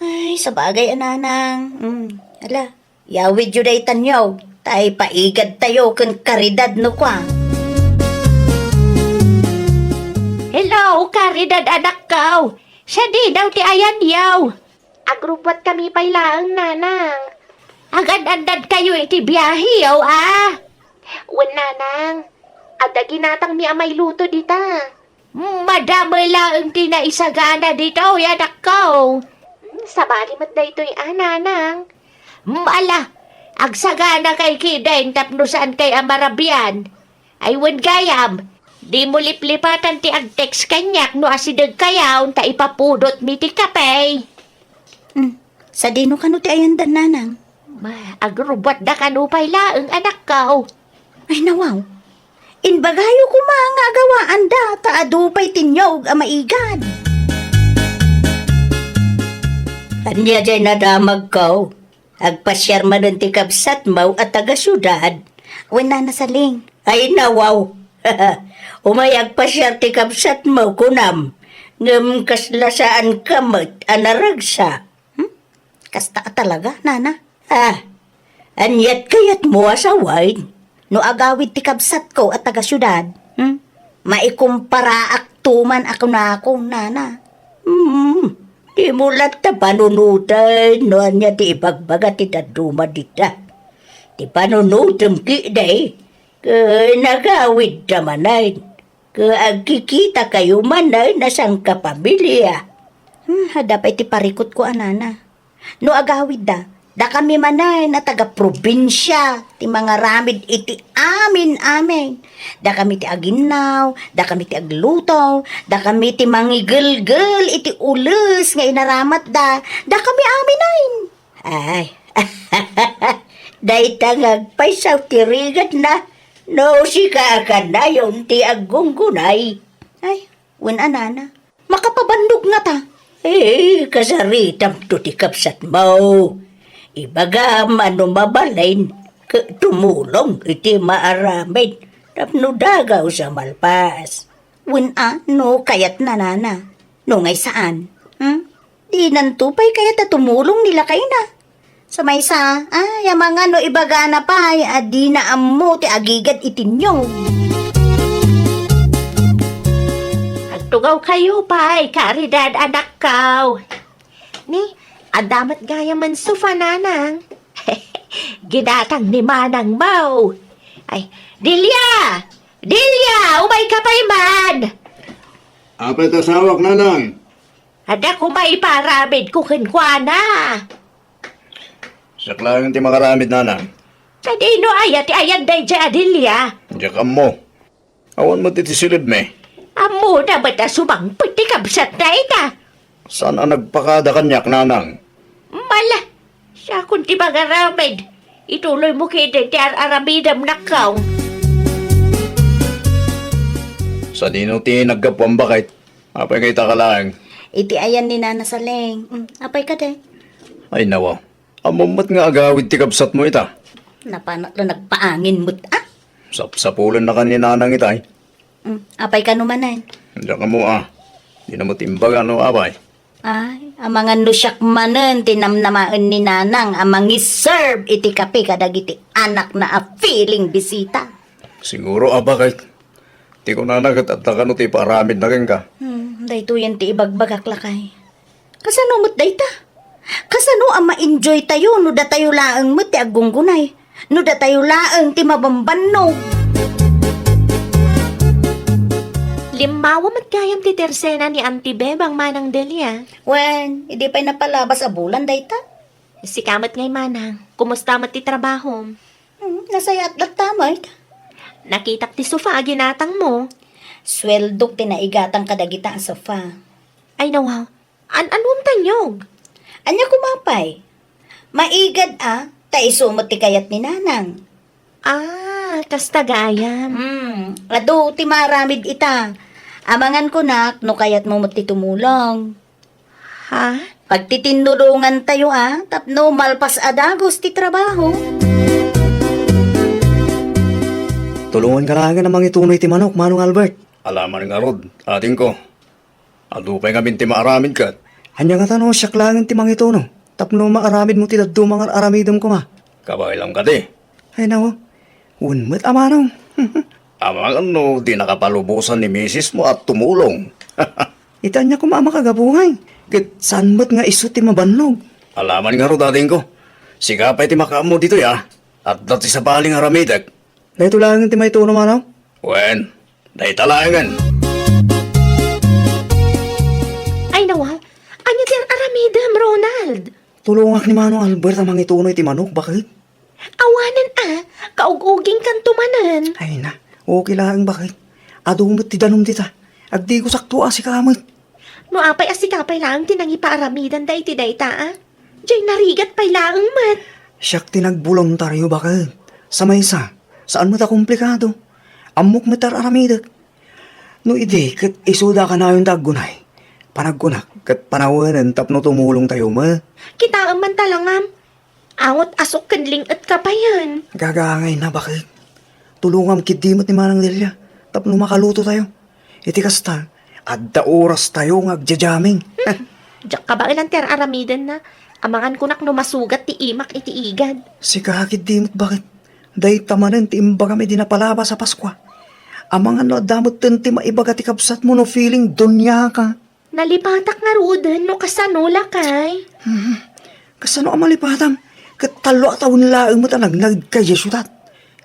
Ay, sabagay a, Nanang. Hmm, ala, yawidyo dayta niyog, ta ipaigadtayo ken Caridad no kua. Hello, Caridad, anakko. Sadino ti ayanyo? Agrubbuatkami pay laeng, Nanang. Agan-annadkayo iti biaheyo, a? Wen, Nanang. Adda ginatangmi a mailuto dita. Madamel laeng ti naisagana ditoy, anakko. Hmm, sabali met daytoy a, Nanang. Hmm, ala, agsaganakay ketdin tapno saankay a marabian. Ay, wen gayam, dimo liplipatan ti ag-text kaniak no asidegkayon ta ipapudotmi ti kape. Hmm, sadino kano ti ayandan, Nanang? Ma, agrubbuatda kano pay laeng, anakko. Ay, nawaw. Imbagayo koma nga agawaanda ta adu pay ti niyog a maigad. Ania diay nadamagko? Agpasiar manen ti kabsatmo a taga-siudad? Wen, Nana Saling. Ay, nawaw. Umay agpasiar ti kabsatmo, kunam. Ngem kasla saanka met a naragsak. Hmm? Kasta a talaga, Nana? Ah, aniat kayatmo a sawen? No agawid ti kabsatko a taga-siudad, hmm? Maikumparaakto man a kunakon, Nana. Hmm, dimo latta panunoten no ania ti ibagbaga ti dadduma dita. Ti panunotem ketdi, ket nagawidda manen. Ket agkikitakayo manen a sangkapamilia. Hmm, adda pay ti parikutko a, Nana. No agawidda, dakami manen a taga-probinsia ti mangaramid iti amin-amin. Dakami ti aginnaw, dakami ti agluto, dakami ti mangigelgel iti ules nga inaramatda, dakami amin. Ay, dayta nga agpayso ti rigatna, no sika a kanayon ti aggunggunay. Ay, wen a, Nana. Makapabannog ngata. Eh, kasaritamto ti kabsatmo. Ibagam a no mabalin, ket tumulong iti maaramid tapno dagaw sa malpas. Wen a, no kayatna, Nana. No ngay saan, hmm? Dinanto pay kayat a tumulong ni lakayna. Sa maysa, ay, amangan no ibagana pay a dina ammo ti agigad iti niyog. Agtugawkayo pay, Caridad, anakko. Ni, adda met gayamen sofa, Nanang. Ginatang ni manangmo. Ay, Delia! Delia! Umayka pay man! Apay ta asawak, Nanang? Adda koma ipaaramidko kenkuana. Siak laeng ti makaramid, nanang. Sadino aya ti ayan daydiay a Delia? Diak ammo. Awan met iti silibmi. Ammona met a sumangpet ti kabsatna ita. Saan a nagpakada kaniak, nanang? Mala, siakon ti mangaramid. Ituloymo ketdi ti ar-aramidem, nakkaw. Sadino ti naggapuam, baket? Apay nga ita ka laeng? Iti ayan ni Nana Saleng. Mm, apay kadi? Ay, nawa. Ammom met nga agawid ti kabsatmo ita. Napanak la nagpaangin met, ah? Sapsapulennakan ni Nanang ita, eh. Mm, apay kano manen? Diak ammo, ah. Dina met imbaga no apay. Ay, amangan no siak manen ti namnamaen ni Nanang a mangiserve iti kape kadagiti anakna a feeling bisita. Siguro, a, baket. Ti kunana ket adda kano ti ipaaramidna kenka. Hmm, daytoyen ti ibagbagak, lakay. Kasano met dayta? Kasano a ma-enjoy tayo no datayo laeng met ti aggunggunay? No datayo laeng ti mabambannog? Limmawa met gayam ti tersena ni Auntie Bebang, Manang Delia. Wen, idi pay napalabas a bulan dayta. Sika met ngay, Manang. Kumusta met ti trabahom? Hmm, nasayaat latta met. Nakitak ti sofa a ginatangmo. Sueldok ti naigatang kadagita a sofa. Ay, nawa. An-anuam tanyog? Ania koma pay? Maigad a, ta isu met ti kayat ni Nanang. Ah, kasta gayam. Hmm, adu ti maaramid ita. Amangan kunak no kayatmo met ti tumulong. Ha? Pagtitindulongan tayo a, tapno malpas a dagus ti trabaho. Tulongan ka laengen a mangituno iti manok, Manong Albert. Alaman ngarud, adingko. Adu pay ngamin ti maaramid ket. Ania ngata no siak laengen ti mangituno, tapno maaramidmo ti dadduma nga ar-aramidem koma? Kabaelam kadi. Ay, nawa. Wen met a manong. Amangan no di nakapalubosan ni misismo a tumulong. Ita ania koma a makagapu ngay. Ket saan met nga isu ti mabannog. Alaman ngarud, adingko. Sika pay ti makaammo ditoy, a. Adda ti sabali nga aramidek. Daytoy laengen ti maituno, manong? Wen, dayta laengen. Ay, nawa. Ania ti ar-aramidem, Ronald? Tulongak ni Manong Albert a mangituno iti manok, baket. Awanen a, kaug-ugingkanto manen. Ay na, okay laeng, baket. Adu met ti danum dita. Agdigosakto a sika met. No apay a sika pay laeng ti nangipaaramidan dayta a? Jay narigat pay laeng met. Siak ti nagboluntario, baket. Sa maysa, saan met a komplikado. Ammok met ti ar-aramidek. No idi ket isuda kanayon ti aggunay, panagkunak ket panawenen tapno tumulong tayo met. Kitaem man talangam. Angot a sok ken ling-et ka payen. Gagangay na, baket. Tulongam ketdi met ni Manang Delia tapno makaluto tayo. Iti kasta, adda oras tayo nga agja-jamming. Diak kabaelan ti ar-aramidenna. Amangan kunak no masugat ti imak iti igad. Sika ketdi met, baket. Dayta manen ti imbagam idi napalabas a Paskua. Amangan no adda metten ti maibaga ti kabsatmo no feeling donya ka. Nalipatak ngaruden no kasano, lakay. Hmm. Kasano a malipatam? Ket tallo a tawen laeng met a nagnaed kaydiay siudad.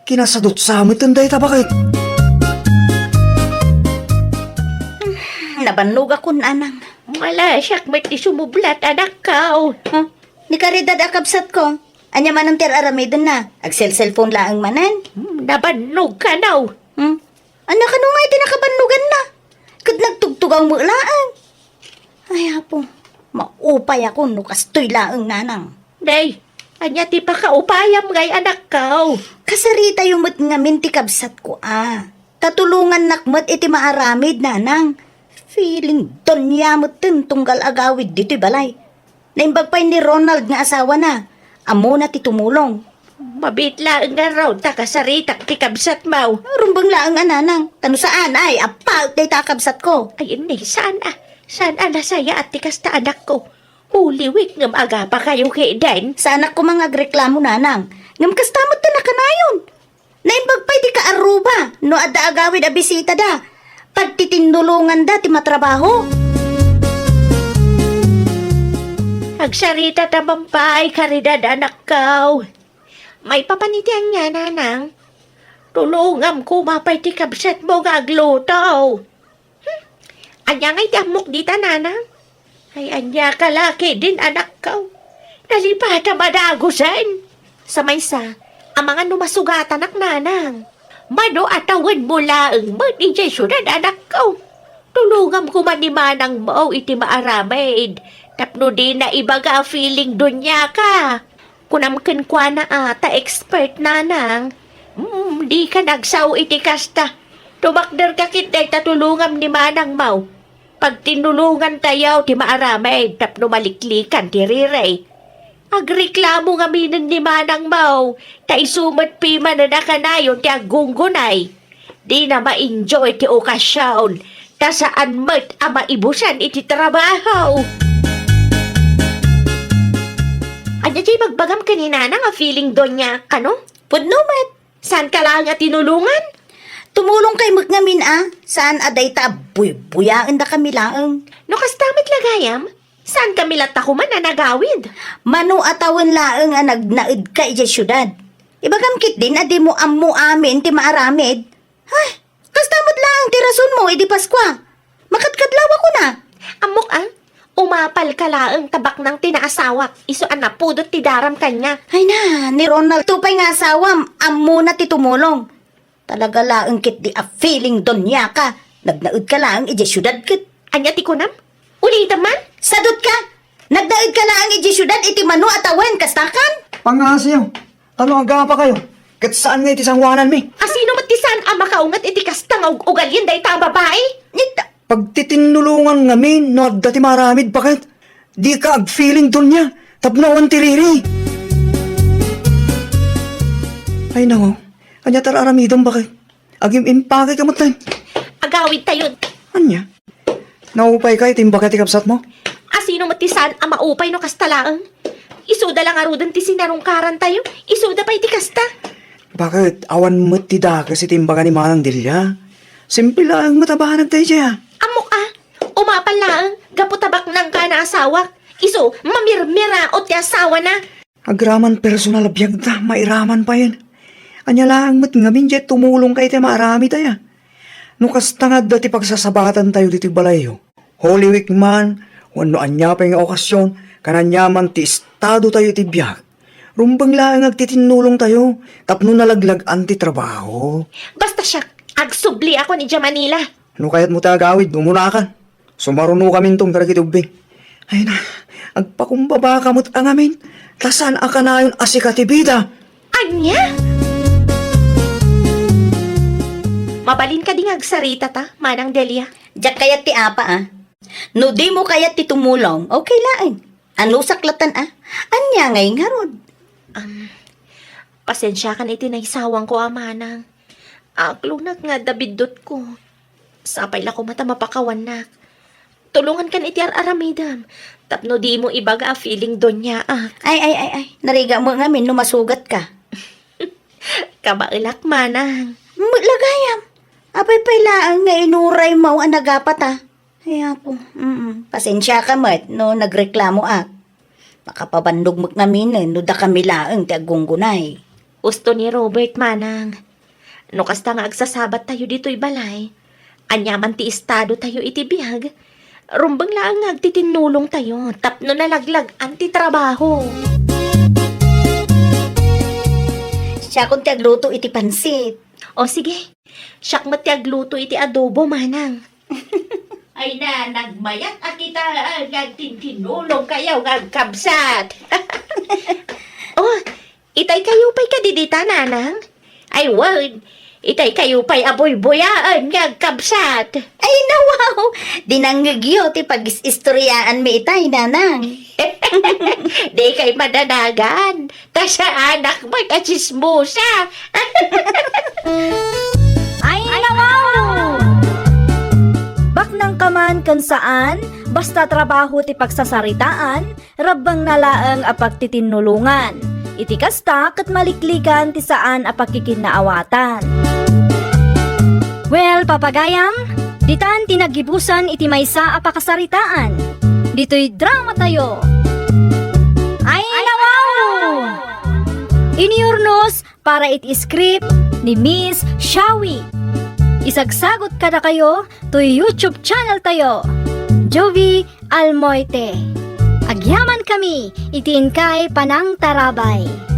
Kinasadutsa metten dayta, baket. Hmm, nabannogakon, nanang. Malasiak met ti sumublat, anakko. Huh? Ni Caridad a kabsatko. Ania manen ti ar-aramidenna? Agselselpon laeng manen? Hmm, nabannog kano. Hmm? Ania kano nga iti nakabannoganna? Ket nagtugtugaw met laeng. Ay, Apo, maupayakon no kastoy laeng, nanang. Day, ania ti pakaupayam ngay, anakko? Kasaritayo met ngamin ti kabsatko a. Ta tulongannak met iti maaramid, nanang. Feeling donya metten tunggal agawid ditoy balay. Naimbag pay ni Ronald nga asawana. Ammona ti tumulong. Mabiit laeng ngarud ta kasaritak ti kabsatmo. Rumbeng laeng a, nanang. Ta no saan, ay, appaek dayta a kabsatko. Ay, inni, saan a? Saan a nasayaat ti kasta, anakko? Uliwek ngem agapakayo ketdin. Saanak koma nga agreklamo, nanang. Ngem kasta met ti nakanayon. Naimbag pay ti kaarruba no adda agawid a bisitada. Pagtitindulonganda ti matrabaho. Agsarita ta man pay, Caridad, anakko. Maipapan iti ania, nanang? Tulongam koma pay ti kabsatmo nga agluto. Hmm. Ania ngay ti ammok dita, nanang? Ay, ania ka la ketdin, anakko? Nalipata madagusen. Sa maysa, amangan no masugatanak, nanang. Mano a tawenmo laeng met idiay siudad, anakko. Tulonganmo man ni manangmo iti maaramid tapno dina ibaga a feeling doña ka. Kunam kenkuana a ta expert, nanang. Mm, dika nagsao iti kasta. Tumakderka ket dayta tulongam ni manangmo. Pagtinnulongantayo ti maaramid tapno maliklikan ti riri. Agreklamo ngaminen ni manangmo, ta isu met pimanen a kanayon ti aggunggunay. Dina ma-enjoy ti okasion, ta saan met a maibusan iti trabaho. Ania diay ibagbagam ken ni nanang a feeling doña kano? Pudno met. Saanka laeng a tinulongan? Tumulongkay met ngamin a, saan a dayta a buybuyaendakami laeng. No kasta met la gayam, saankami latta koman a nagawid. Mano a tawen laeng a nagnaedka idiay siudad? Ibagam ketdin a dimo ammo amin ti maaramid. Ay, kasta met laeng ti rasonmo idi Paskua. Makadkadlawakon a. Ammok a, umapalka laeng ta baknang ti naasawak, isu a napudot ti daram kaniak. Ay na, ni Ronald, ito pay nga asawam, ammona ti tumulong. Talaga laeng ketdi a feeling doña ka. Nagnaedka laeng idiay siudad ket. Ania ti kunam? Ulitem man? Sadutka! Nagnaedka laeng idiay siudad iti mano a tawen, kastakan? Pangngaasim, ta no agapakayo, ket saan nga iti sangoananmi. A sino met ti saan a makaunget iti kasta nga ug-ugalien dayta a babai? Nita- Pagtitinnulongan ngamin no adda ti maaramid, baket? Dika agfeeling doña tapno awan ti riri. Ay, nako. Ania ti ar-aramidem, baket? Agim-impake ka met, tay. Agawidtayon. Ania? Naupaykay ti imbagak ti kabsatmo? A sino met ti saan a maupay no kasta laeng? Isuda la ngaruden ti sinarungkarantayo. Isuda pay ti kasta. Baket? Awan met ti dakes iti imbaga ni Manang Delia. Simple laeng met a banag daydiay a. Ammok a, umapal laeng, gapu ta baknangka a naasawak. Isu, mamirmiraot ti asawana. Agraman personal a biagta, mairaman payen. Ania laeng met ngamin diay tumulongka iti maaramid aya? No kasta nga adda ti pagsasabatantayo ditoy balayyo, Holy Week man, wenno ania pay nga okasyon, ken aniaman ti estadotayo iti biag, rumbeng laeng agtitinnulongtayo tapno nalaglag-an ti trabaho. Basta siak, agsubliakon idiay Manila. No kayatmo ti agawid, umunakan. Sumarunokaminton kadagiti ubbing. Ay na, agpakumbabaka met a ngamin, ta saan a kanayon a sika ti bida. Ania? Mabalin kadi nga agsarita ta, Manang Delia? Diak kayat ti apa, a. No dimo kayat ti tumulong, okay laeng. Anusak latan, a. Ania ngay ngarud? Am, pasensiakan iti naisawangko a manang. Aklonak nga adda biddutko. Sapay la koma ta mapakawannak. Tulongankan iti ar-aramidem, tapno dimo ibaga a feeling doniaak. Ay, ay, ay, ay. Narigat met ngamin no masugatka. Kabaelak, manang. Met la gayam. Apay pay laeng nga inuraymo a nagapat, a. Ay, apo. Mm-mm. Pasensiaka met no nagreklamoak. Makapabannog met ngaminen no dakami laeng ti aggunggunay. Usto ni Robert, manang. No kasta nga agsasabattayo ditoy balay, aniaman ti estadotayo iti biag, rumbeng laeng nga agtitinnulongtayo tapno nalaglag-an ti trabaho. Siakon ti agluto iti pansit. O, sige. Siak met ti agluto iti adobo, manang. Ay na, nagmayat a kita, a, nagtintinulongkayo nga agkabsat. O, itaykayo pay kadi dita, nanang? Ay, wen, itaykayo pay a buybuyaen nga agkabsat. Ay, nawaw! Dinangngegyo ti pagis-istoryaanmi itay, nanang. Dikay madanagan. Ta saanak met a tsismosa. Ay, nawaw! Baknangka man ken saan, basta trabaho ti pagsasaritaan, rabbengna laeng a pagtitinnulongan. Iti kasta, ket maliklikan ti saan a pakikinnaawatan. Well, papagayam, ditan ti naggibusan iti maysa a pakasaritaan. Ditoy dramatayo. Ay, nawaw! Inurnos para iti script ni Miss Shawi. Isagsagot kadakayo toy YouTube channel tayo, Jovie Almoite. Agyamankami iti inkay panangtarabay.